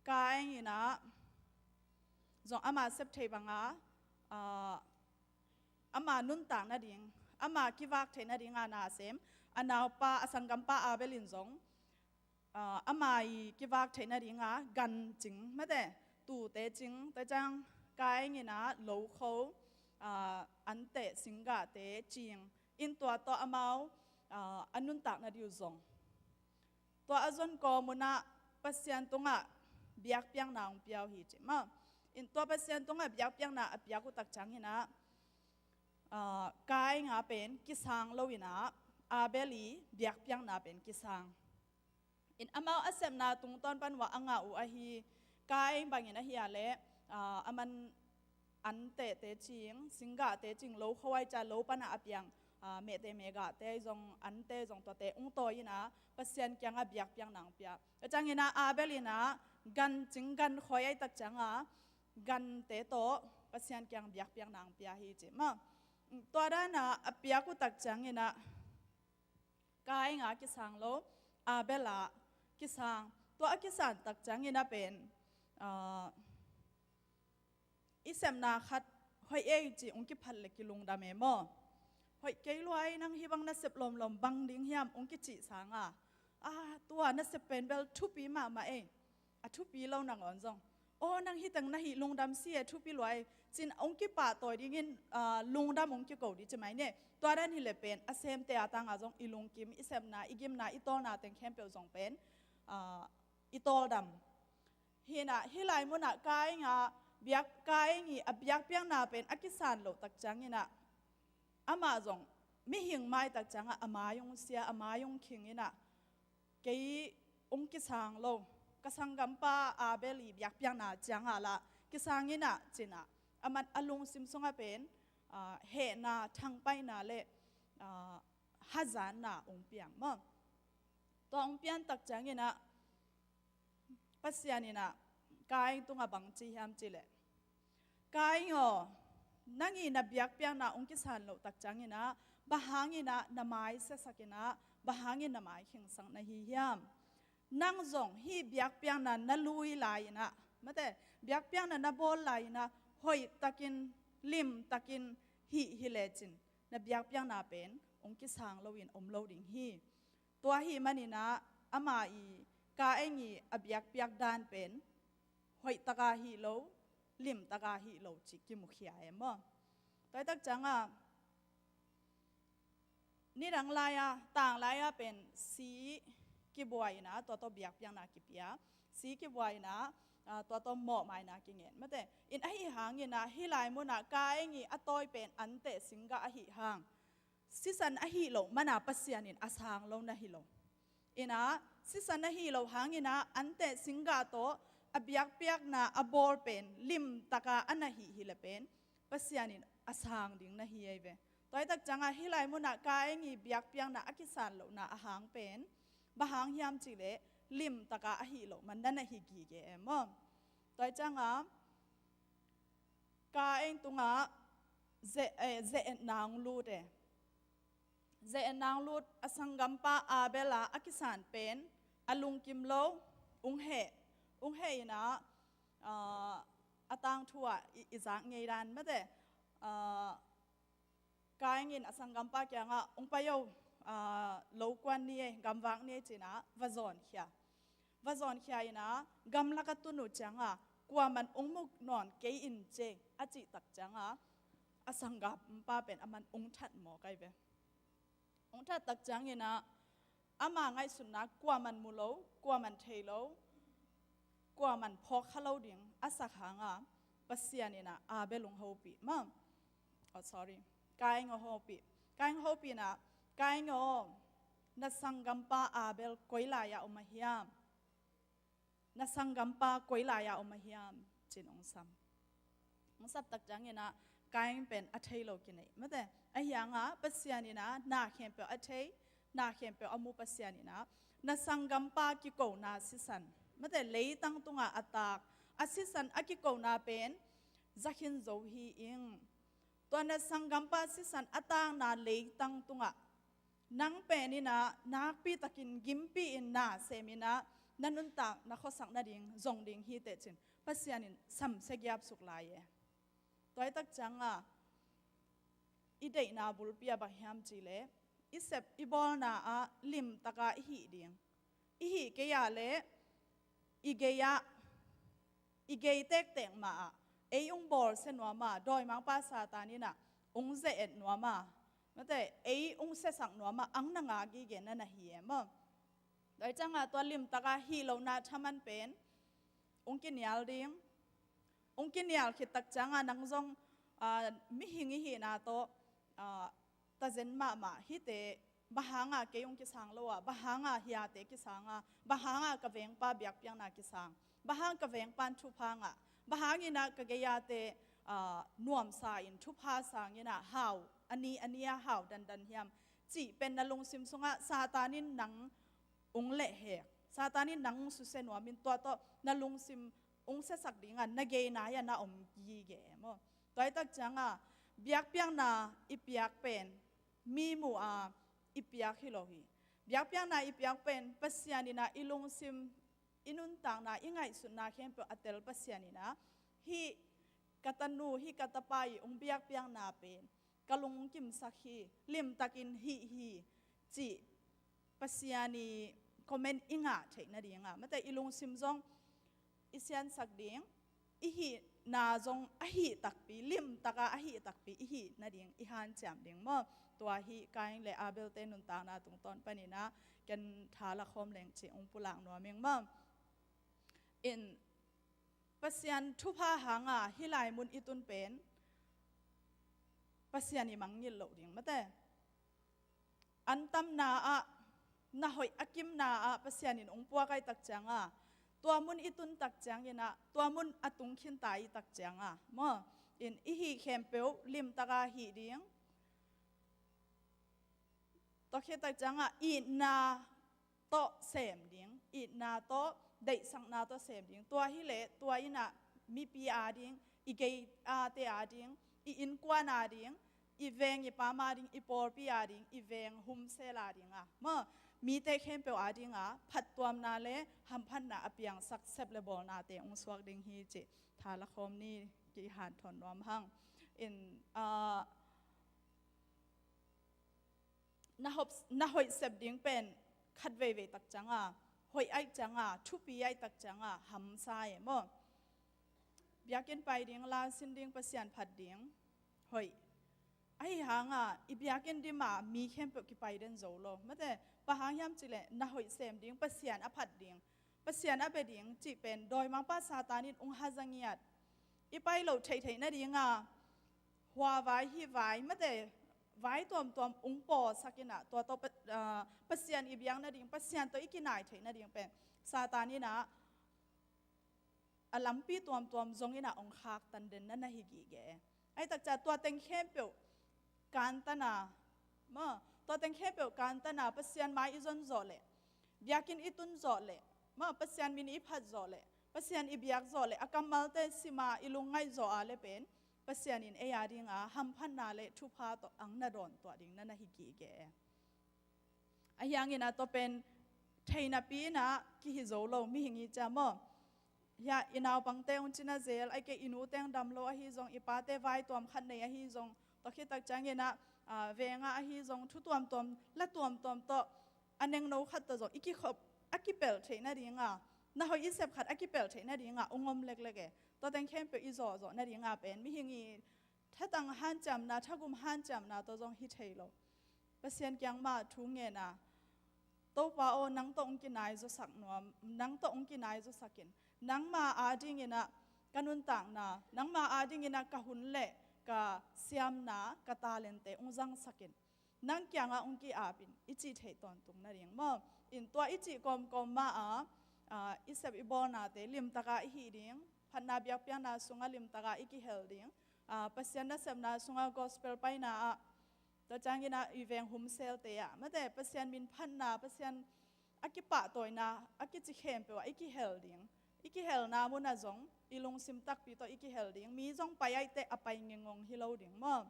Kain in ah zong ama sep theih bang a, ah, ama nuntak nading, ama kivak theih nading a na sem, a naupa, a sanggampa Abel in zong, ah, ama i kivak theih nading a gan cing, mate, tuute cing, tua ciang Kain in ah lokho, ah, anteh singgahte cing in tua tawh amau, ah, a nuntak nading uh zong. Tua a zon kawm un ah Pasian tungah biakpiakna hong pia uh hi ci maw. In tua Pasian tungah biakpiakna a piak uh tak ciangin ah, ah, Kain a pen kisang lo in ah, Abel i biakpiakna pen kisang. In amau a sepna tungtawn pan uh a ngah uh ahi, Kain bangin ahi a leh, ah, aman antehte cing, singgahte cing, lokho ai ca lo pan a a piang, ah, mehte mehgahte zong, ante zong, tuate ung tawi in ah Pasian kiangah biakpiakna hong pia. Tua ciangin ah Abel in ah gan cing, gan khoi ai tak ciangah gante tawh Pasian kiang biakpiakna hong pia hi ci maw. Tua dan a a piak uh tak ciangin ah Kain a kisang lo, Abel a kisang. Tua a kisang tak ciangin ah pen, ah, i sepna khat hoih ei ci ung kiphat le kilungdam e maw. Hoih kei lua ei, nang hih bang na sep lawmlawm bang ding hiam ung kicih sang a, ah, tua na sep pen bel thupi mahmah ei, a thupi lo nangawn zong, aw, nang hih teng na hih lungdam si e, thupi lua ei, cin ung kipahtawi dingin, ah, lungdam ung kiko ding ci mai ni. Tua dan hi le pen a semte a tangah zong i lungkim, i sepna, i gimna, i tawlna teng khempeuh zong pen, ah, i tawldam. Hi in ah, hih lai munah Kain a biak, Kain i a biakpiakna pen a kisan loh tak ciangin ah, amah zong mihing mai tak ciangah a mai ung sia, a mai ung khing in ah, kei ung kisang lo, ka sanggampa Abel i biakpiakna ciangah lah kisang in ah ci in ah, aman a lungsim sungah pen, ah, hehna, thangpaihna le, ah, hazatna ung piang maw. Tua ung pian tak ciangin ah Pasian in ah Kain tungah bang ci hiam cih leh, Kain aw, nang i na biakpiakna ung kisan loh tak ciangin ah, bang hangin ah na mai siasak in ah, bang hangin na mai khingsak na hi hiam? Nang zong hih biakpiakna na lui lai in ah, mate, biakpiakna na bawl lai in ah, hoihtakin, limtakin hih hi lecin, na biakpiakna pen ung kisang loin om lo ding hi. Tua ahih manin ah, amah i, Kain i a biakpiak dan pen hoihtaka hih lo, limtaka hih lo cih kimukhia e maw. Tua hi tak ciangah, nidang lai-a, tang lai-a pen si kibuai in ah, tua tawh biakpiakna kipia, si kibuai in ah, ah, tua tawh mawhmaina kingen, mate. In ahi hangin ah, hih lai munah Kain i a tawi pen anteh singgah ahi hang, sisan ahi loh mana Pasian in a sang lo na hi lo. In ah, sisan ahi loh hangin ah, anteh singgah tawh a biakpiakna a bawl pen limtaka a na hih hi le pen, Pasian in a sang ding na hi ei ve. Tua hi tak ciangah, hih lai munah Kain i biakpiakna a kisan lohna a hang pen, bang hang hiam cih leh, limtaka ahi loh man na na hi gige e maw. Tua hi ciangah, Kain tungah ze-, eh, ze-etna hong lut e. Ze-etna hong lut, a sanggampa Abel a a kisan pen a lungkim lo, ung heh, ung heh in ah, ah, a tangthu ah i, i zak ngei dan, mate, ah, Kain in a sanggampa kiangah, ung pai o, ah, lo kuan ni ei, gamvak ni ei ci in ah va zawnkhia. Va zawnkhia in ah, gamlak a tun uh ciangah, kuaman ung mu nawn kei in ci ei, a cih tak ciangah, a sanggampa pen aman ung that mawk ai ve. Ung that tak ciangin ah, ama ngaihsutna kuaman mu lo, kuaman thei lo, kuaman phawkkha lo ding a sak hangah, Pasian in ah Abel ung hopih maw. Oh, sorry. Kain hong hopih. Kain hong hopih in ah, Kain aw, na sanggampa Abel koi lai-ah om a hiam? Na sanggampa koi lai-ah om a hiam? Ci in ung sam. Ung sap tak ciangin ah, Kain pen a thei lo kinei, mate. Ahi hangah, Pasian in ah na khempeuh a thei, na khempeuh a mu Pasian in ah, na sanggampa kikona sisan, mate, leitang tungah a tak, a sisan a kikona pen za khin zo hi ing. Tua na sanggampa sisan a takna leitang tungah nang pen in ah nakpi takin gimpi in na sem in ah na nuntak na khuasak nading zong ding hi teh cin Pasian in samsia giap suk lai e. Tua hi tak ciangah i deihna bulpi ah bang hiam cih leh i sep i bawlna ah limtaka i hih ding. I hih kei ah leh i gei ah, i gei tektek mah ah ei ung bawlsia nuam ah dawimangpa Satan in ah ung ze-et nuam ah, mate, ei ung siasak nuam ah ang na ngak gige na na hi e maw. Tua hi ciangah tua limtaka hih lohna thaman pen ung kinial ding. Ung kinial khit tak ciangah nang zong, ah, mihing i hihna tawh, ah, tazen mahmah hite, bang hangah kei ung kisang lo ah, bang hangah hiate kisang ah, bang hangah ka vengpa biakpiakna kisang, bang hang ka vengpan thupha ngah, bang hangin ah ka gei-ate, ah, nuamsa in thupha sang in ah hau, a ni a ni ah hau dandan hiam cih pen na lungsim sungah Satan in nang ung lehhek, Satan in nang ung susia nuam in tua tawh na lungsim ung siasak dingah na gei nai ah na om gige maw. Tua hi tak ciangah biakpiakna i piak pen mi muh a i piak hi lo hi. Biakpiakna i piak pen Pasian in ah i lungsim, i nuntakna, i ngaihsutna khempeuh a tel Pasian in ah hih ka tanu, hih ka tapa i ung biakpiakna pen ka lungkimsak hi, limtakin hih hi cih Pasian i comment i ngah theih nadingah, mate, i lungsim zong i siansak ding, i hihna zong a hih takpi, limtaka a hih takpi i hih nading i hanciam ding maw. Tua hi Kain le Abel-te nuntakna tungtawn panin ah ken tha la khawm leng cih ung pulak nuam ing maw. In Pasian thupha hanga hih lai mun i tun pen Pasian i mangngilh loh ding, mate. Antamna ah, na hoih a kimna ah Pasian in ung puak ai tak cianga, tua mun i tun tak ciangin ah, tua mun a tung khinta i tak cianga maw, in i hih khempeuh limtaka hih ding. Tua khit tak cianga itna tawh sem ding, itna tawh deihsakna tawh sem ding. Tua hileh tua in ah mipi ading, i gei ate ading, i innkuan ading, i veng i pam ading, i pawlpi ading, i veng humsel ading ah maw, mite khempeuh ading ah phattuamna le hamphatna a piangsak sep le bawlnate ung suak ding hi cih tha la khawm ni. Kihanthawn nuam hang. In, ah, na hoih, na hoih sep ding pen khat veivei tak cianga, hoih ai cianga, thupi ai tak cianga hamsa e maw. Biakinn pai ding, la sin ding, Pasian phat ding, hoih. Ahi hanga i biakinn dima mi khempeuh kipai den zo lo, mate. Bang hang hiam cihleh na hoih sem ding, Pasian a phat ding, Pasian a bia ding cih pen dawimangpa Satan in ung haza ngiat. I pai loh theihtheih nadinga hua vai, hih vai, mate, vai tuamtuam ung pawlsak in ah, tua tawh Pa-, ah, Pasian i biak nading, Pasian tawh i kinai theih nading pen Satan in ah a lampi tuamtuam zong in ah ong khaktan den na na hi gige. Ai tak ciang tua teng khempeuh kantana maw, tua teng khempeuh kantana Pasian mai i zon zawh leh, biakinn i tun zawh leh maw, Pasian min i phat zawh leh, Pasian i biak zawh leh, a kammalte sima i lungngaih zawh a le pen Pasian in ei adinga hamphatna le thupha tawh ang na dawn tuah ding na na hi gige. Ahi hangin ah tua pen thei napi in ah kihi zo lo, mihing i cia maw. Hia i naupangte ung cina zel, ai kei i nute ung dam lo ahi zong, i pate vai tuam khat nei ahi zong, tua khit tak ciangin ah, ah, venga ahi zong, thu tuamtuam, la tuamtuam tawh a nengno khat tawh zong i kikhop a kipelh theih nadinga, na hoih i sep khat a kipelh theih nadinga ung om leklek e. Tua teng khempeuh i zawhzawh nadinga pen mihing i thatang hanciamna, thagum hanciamna tawh zong hi thei lo. Pasian kiang mah thu ngen a, Topa aw, nang tawh ung kinai zawsak nuam, nang tawh ung kinai zawsak in, nangma adingin ah ka nuntakna, nangma adingin ah ka hun le ka siamna, ka talente ung zangsak in, nang kiangah ung ki-ap in, i cih theih tawntung nading maw. In tua i cih kawmkawm ma a, ah, i sep i bawlnate limtaka i hih ding, phatna biakpiakna sungah limtaka i kihel ding, ah, Pasian nasepna sungah gospel paina ah, tua ciangin ah i veng humselte ah, mate, Pasian min phatna, Pasian a kipahtawina a kici khempeuh ah i kihel ding. I kihelna munah zong i lungsim takpi tawh i kihel ding. Mi zong pai aih teh a pai ngengong hi lo ding maw.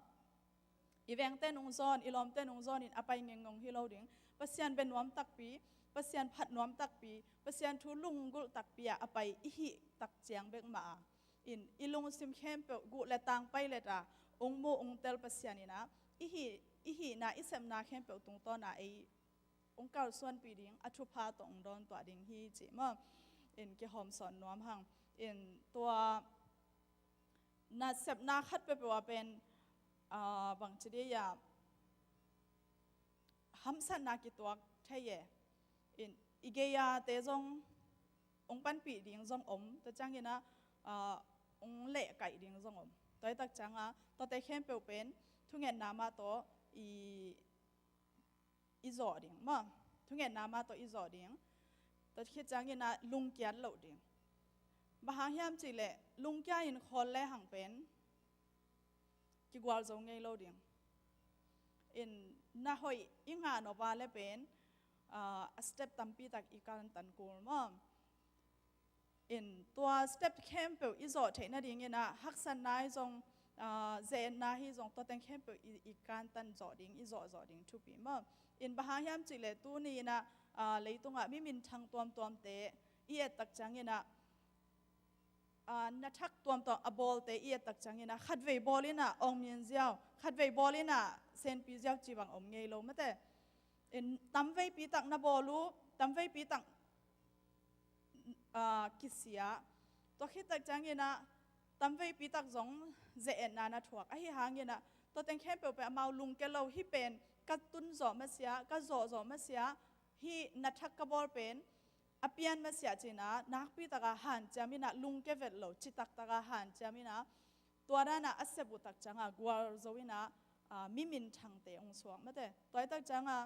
I vengte nungzawn, i lawmte nungzawn in a pai ngengngong hi lo ding. Pasian bia nuam takpi, Pasian phat nuam takpi, Pasian thu lunggulh takpi ah a pai i hih tak ciang bek mah a, in i lungsim khempeuh guh le tang pai leta ung mu ung tel Pasian in ah i hih, i hihna, i sepna khempeuh tungtawn a ei ung kalsuanpih ding, a thupha tawh ung dawntuah ding hi cih maw. In kihawmsawn nuam hang. In tua nasepna khat peuhpeuh ah pen, ah, bangci dih ah hamsatna kituak thei e. In i gei-ate zong ung panpih ding zong om, tua ciangin ah, ah, ung lehkaih ding zong om. Tua hi tak ciang a, tuate khempeuh pen thungetna mah tawh i, i zawh ding maw. Thungetna mah tawh i zawh ding. Tua khit ciangin ah lungkiat loh ding. Bang hang hiam cihleh lungkia in khawl le hang pen kigualzo ngei lo ding. In na hoih i ngah nop a le pen, ah, a step tampi tak i kantan kul maw. In tua step khempeuh i zawh theih nadingin ah haksatna hi zong, ah, ze-etna hi zong, tua teng khempeuh i, i kantan zawh ding, i zawh zawh ding thupi maw. In bang hang hiam cihleh tuni in ah, ah, leitungah mi minthang tuamtuamte i et tak ciangin ah, ah, na thak tuamtuam a bawlte i et tak ciangin ah khatvei bawl in ah awngmin ziau, khatvei bawl in ah senpi ziau ci bang om ngei lo mate. In tamveipi tak na bawl uh, tamveipi tak, ah, kisia. Tua khit tak ciangin ah tamveipi tak zong ze-etna na thuak. Ahi hangin ah tua teng khempeuh pen amau lungke lo, hih pen ka tun zawh masiah, ka zawh zawh masiah, hih na thak ka bawl pen a pian masiah ci-in ah nakpi taka hanciam in ah lungke vet lo, citak taka hanciam in ah tua dan a a sep uh tak ciang a gualzo in ah, ah, mi minthangte ung suak mate. Tua hi tak ciang a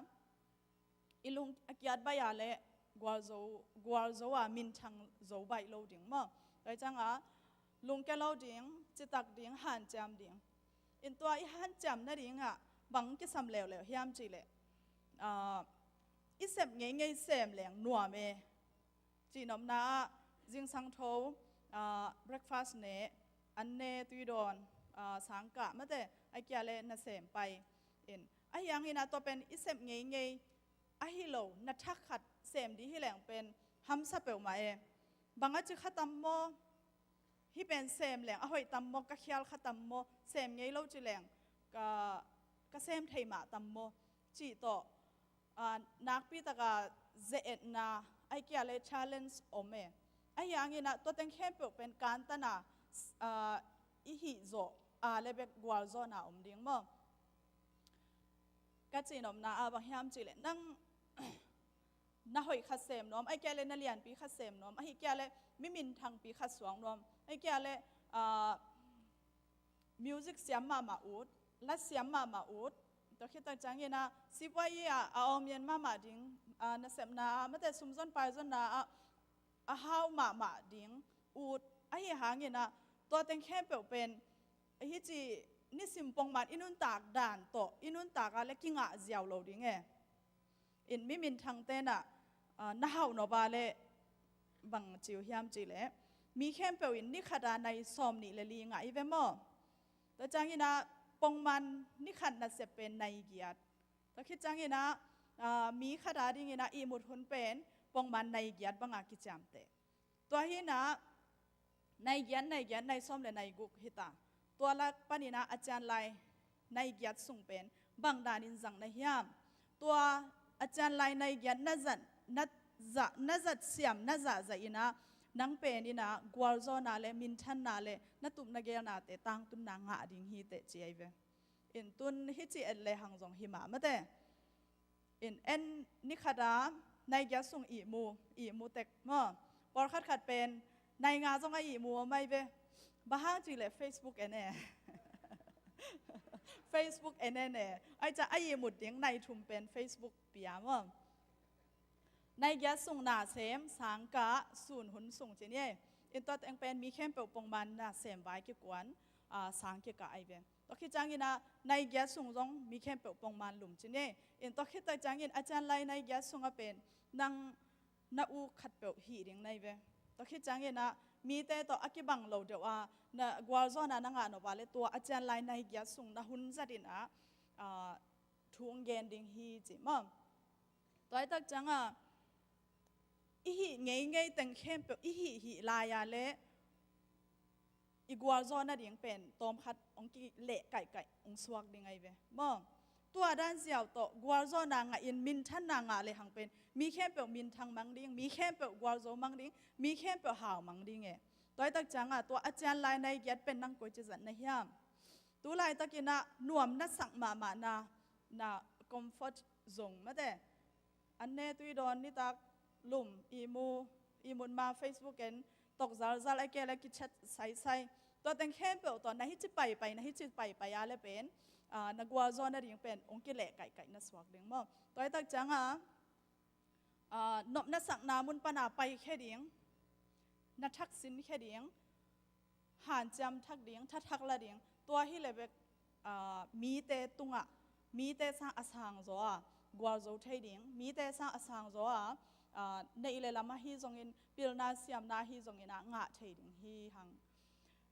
i lung a kiat baih a le gualzo, gualzo a minthang zo baih lo ding maw. Tua hi ciang a lungke lo ding, citak ding, hanciam ding. In tua i hanciam nading ah bang kisam leuleu hiam cihleh, ah, i sep ngeingei sem leng nuam e. Cihnopna ah zingsang tho, ah, breakfast ne, an ne, tui dawn, ah, sangkah mate, a kia le nasem pai. In ahi hangin ah tua pen i sep ngeingei ahi lo, na thak khat sem dih hi leng pen hamsa peuhmah e. Bang a ci kha tam maw? Hih pen sem leng a hoih tam maw, ka khial kha tam maw, sem ngei lo ci leng ka, ka sem thei mah tam maw cih tawh, ah, nakpi taka ze-etna, a kia le challenge om e. Ahi hangin ah tua teng khempeuh pen kantan a, ah, i hih zawh a le bek gualzawhna om ding maw. Ka cihnopna ah bang hiam cihleh nang na hoih khat sem nuam, a kia le na lianpi khat sem nuam, a hi kia le mi minthangpi khat suak nuam, a kia le, ah, music siam mahmah ut, la siam mahmah ut. Tua khit tak ciangin ah sipuai ah a awngmin mahmah ding, ah, nasepna ah mate, sumzon paizonna ah a hau mahmah ding ut. Ahi hangin ah tua teng khempeuh pen hici nisim pongman i nuntak dan tawh i nuntak a le kingah ziau lo ding e. In mi minthangte in ah, ah, na hauh nop a le bang ci uh hiam cihleh, mi khempeuh in ni khat a nai sawm nih le li ngah i ve maw? Tua ciangin ah pongman ni khat nasep pen nai giat. Tua khit ciangin ah, ah, mi khat a dingin ah ihmut hun pen pongman nai giat banga kiciamteh. Tua hi in ah nai giat, nai giat, nai sawm le nai guk hi ta. Tua lak panin ah a cianlai nai giat sung pen bang danin zang na hiam? Tua a cianlai nai giat na zat, na zat, na zat siam, na zahzah in ah nang pen in ah gualzawhna le minthanna le na tup na geelnate tangtunna ngah ding hi teh ci ahi ve. In tun hici et lehang zong hi mah mate. In en ni khat a nai giat sung ihmu, ihmu tek maw. Pawlkhat khat pen nai nga zong a ihmu om ahi ve. Bang hang cihleh Facebook en e. Facebook en en e. Ahi ciang a ihmut ding nai thum pen Facebook pia maw. Nai giat sung nasem, sangkah, sun hun sung ci ni e. In tua teng pen mi khempeuh pongman nasem vai kikuan, ah, sang kikah ahi ve. Tua khit ciangin ah nai giat sung zong mi khempeuh pongman lum ci ni e. In tua khit tak ciangin a cianlai nai giat sung ah pen nang na u khatpeuh hih ding na hi ve. Tua khit ciangin ah mite tawh a kibang lo deuh a na gualzawhna na ngah nop a le tua a cianlai nai giat sung na hun zat in ah, ah, thu hong gen ding hi ci maw. Tua hi tak ciangah i hih ngeingei teng khempeuh i hih hih lai-a le i gualzawh nading pen tawmkhat hong kileh kaihkaih hong suak ding ahi ve maw. Tua dan ziau tawh gualzawhna ngah in minthanna ngah lehang pen mi khempeuh minthang mang ding, mi khempeuh gualzo mang ding, mi khempeuh hau mang ding e. Tua hi tak ciangah tua a cian lai nai giat pen nang koici zat na hiam? Tu laitakinah nuam na sak mahmahna, na comfort zone mate. An ne tui dawn nitak lum i mu i mun ma Facebook en tok zalzal a kei le kichat saisai. Tua teng khempeuh tawh na hici paipai, na hici paipai a le pen, ah, na gualzawh nading pen hong kileh kaihkaih na suak ding maw. Tua hi tak ciangah, ah, nopna sakna mun pana paikhia ding, na thaksinkhia ding, hanciam thak ding, thathak la ding, tua hi le bek, ah, mite tungah, mite sang a sang zaw a gualzo thei ding, mite sang a sang zaw a, ah, neih le lam ahi zongin, pilna siamna ahi zongin ah ngah thei ding hi hang.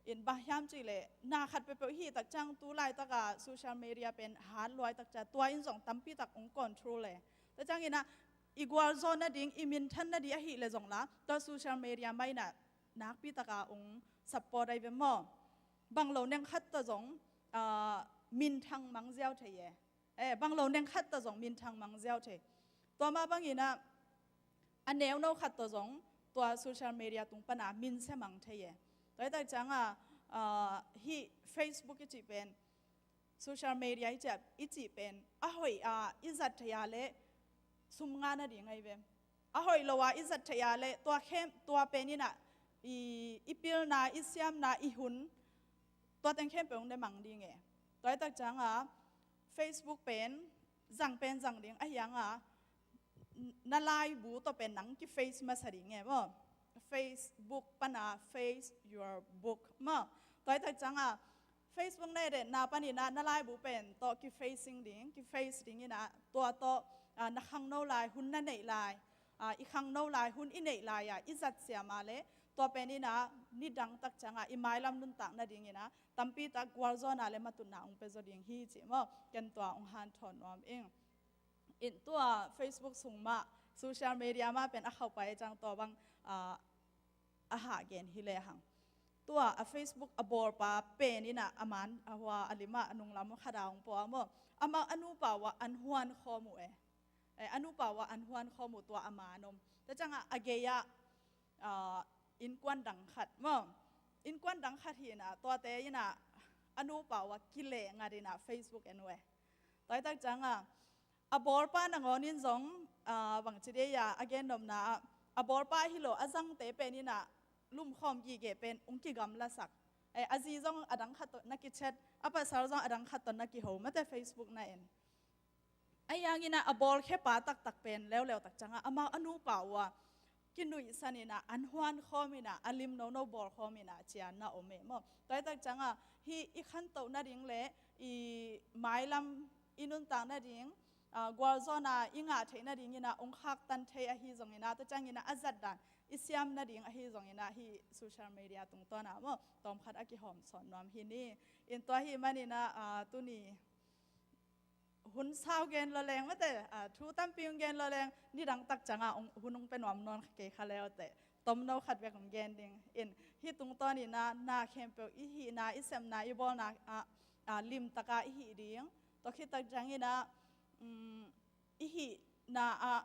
In bang hiam cih leh na khat peuhpeuh hi tak ciang tu laitaka social media pen hat luai tak ciang tua in zong tampi tak hong control le. Tua ciangin ah i gualzawh nading, i minthan nading ahi le zong la, tua social media mah in ah nakpi taka hong support ahi ve maw. Bang lo neng khat tawh zong, ah, minthang mang ziau thei e. Eh, bang lo neng khat tawh zong minthang mang ziau thei. Tua mah bangin ah a neuno khat tawh zong tua social media tung pana minsia mang thei e. Tua hi tak ciangah, ah, hih Facebook i cih pen, social media i cih, i cih pen a hoih a i zat thei a le sum ngah nading ahi ve. A hoih lo a i zat thei a le tua khem, tua pen in ah i, i pilna, i siamna, i hun, tua teng khempeuh hong ne mang ding e. Tua hi tak ciangah Facebook pen zang pen zang ding ahi hangah na laibu tawh pen nang kiface masa ding e maw. Facebook pana face your book maw. Tua hi tak ciangah Facebook na et na panin ah na laibu pen tawh kifacing ding, kiface ding in ah tua tawh, ah, na khangno lai, hun na neih lai, ah, i khangno lai, hun i neih lai-ah i zat siam a le tua pen in ah nidang tak ciangah i mailam nuntak nadingin ah tampi tak gualzawhna le matutna hong pia zaw ding hi ci maw. Ken tua hong hanthawn nuam ing. In tua Facebook sung mah, social media mah pen a khauh pai ciang tua bang, ah, a hah gen hi lehang. Tua a Facebook a bawlpa pen in ah a man a hua a limah a nunglam khat a hong pua maw. Amah a nupa uh ah an huan khawm uh e. Eh, a nupa uh ah an huan khawm uh tua a man om. Tua ciangah a gei-ah, ah, innkuan dang khat maw. Innkuan dang khat hi in ah tuate in ah a nupa uh ah kileh ngat in ah Facebook en uh e. Tua hi tak ciangah a bawlpa nangawn in zong, ah, bangci dei a, a gennopna ah a bawlpa hi lo a zangte pen in ah lumkhawm gige pen hong kigamlasak. Eh, a zi zong a dang khat tawh na kichat, a pasal zong a dang khat tawh na kiho mate Facebook na en. Ahi hangin ah a bawlkhiapa taktak pen leuleu tak ciangah amau a nupa uh ah kinuihsan in ah an huan khawm in ah a lim nono bawl khawm in ah cian na om e maw. Tua hi tak ciangah hih i khantoh nading le i mailam i nuntak nading, ah, gualzawhna i ngah theih nadingin ah hong khaktan thei ahi zongin ah, tua ciangin ah a zat dan i siam nading ahi zongin ah hih social media tungtawn ah maw tawmkhat a kihawm sawn nuam hi ni. In tua hi manin ah, ah, tuni hun sau gen lo leng mate, ah, thu tampi hong gen lo leng nidang tak ciangah hong, hun hong pia nuam nawn kei kha le uh teh. Tomno khat bek hong gen ding. In hih tungtawn in ah na khempeuh i hihna, i sepna, i bawlna ah, ah, limtaka i hih ding. Tua khit tak ciangin ah, um, i hihna ah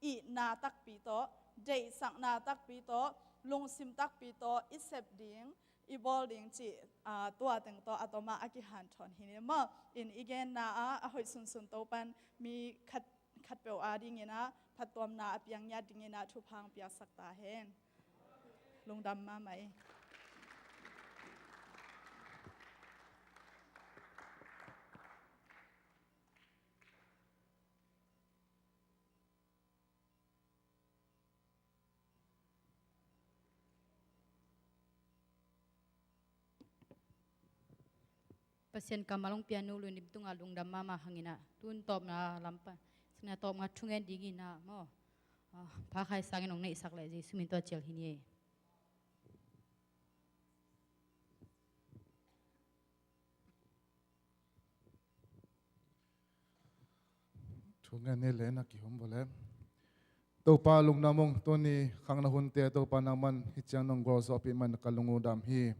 itna takpi tawh, deihsakna takpi tawh, lungsim takpi tawh i sep ding, i bawl ding cih, ah, tua teng tawh a tom ah a kihanthawn hi ni maw. In i genna ah a hoih sunsun Topan mi khat, khatpeuh adingin ah phattuamna a piang ngiat dingin ah thupha hong piaksak ta hen. Lungdam mahmah ei. Pasian kammal hong pia Nu Lun Dim tungah lungdam mahmah hangin ah, tun tawpna lampa, sina tawpna thungen dingin ah maw, ah, pha khai sangin hong neihsak leh Jesu min tawh cial hi ni ei. Thu ngen ni le na kihum vawlem. Topa lungdam ung, tuni khangno hunte Topa nangman hih ciang nong gualzawhpih man ka lungdam hi.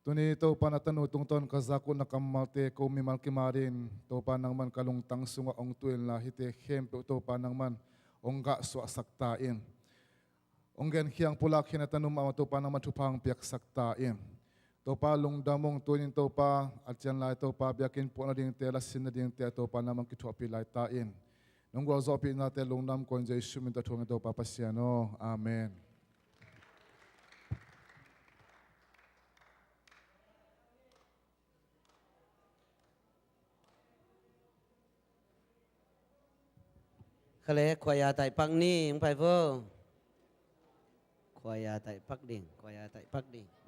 Tuni Topa na tanu tungtawn ka zak uh na kammalte ko mimal kimat in Topa nangman ka lungtang sungah ong tu inla hihte khempeuh Topa nangman ong gahsuahsak ta in. Ong genkhiang pulak khin a tanu mahmah Topa nangman thupha ong piaksak ta in. Topa lungdam ung, tunin Topa a cian lai Topa biakinn puah nadingte, lasin nadingte a Topa nangman kithuahpih lai ta in. Nong gualzawhpihnate lungdam ko in Jesu min tawh thu ong ngen Topa Pasian aw. Amen. Khale, khuaya taih pak ni, hong pai vo. Khuaya taih pak ding, khuaya taih pak ding.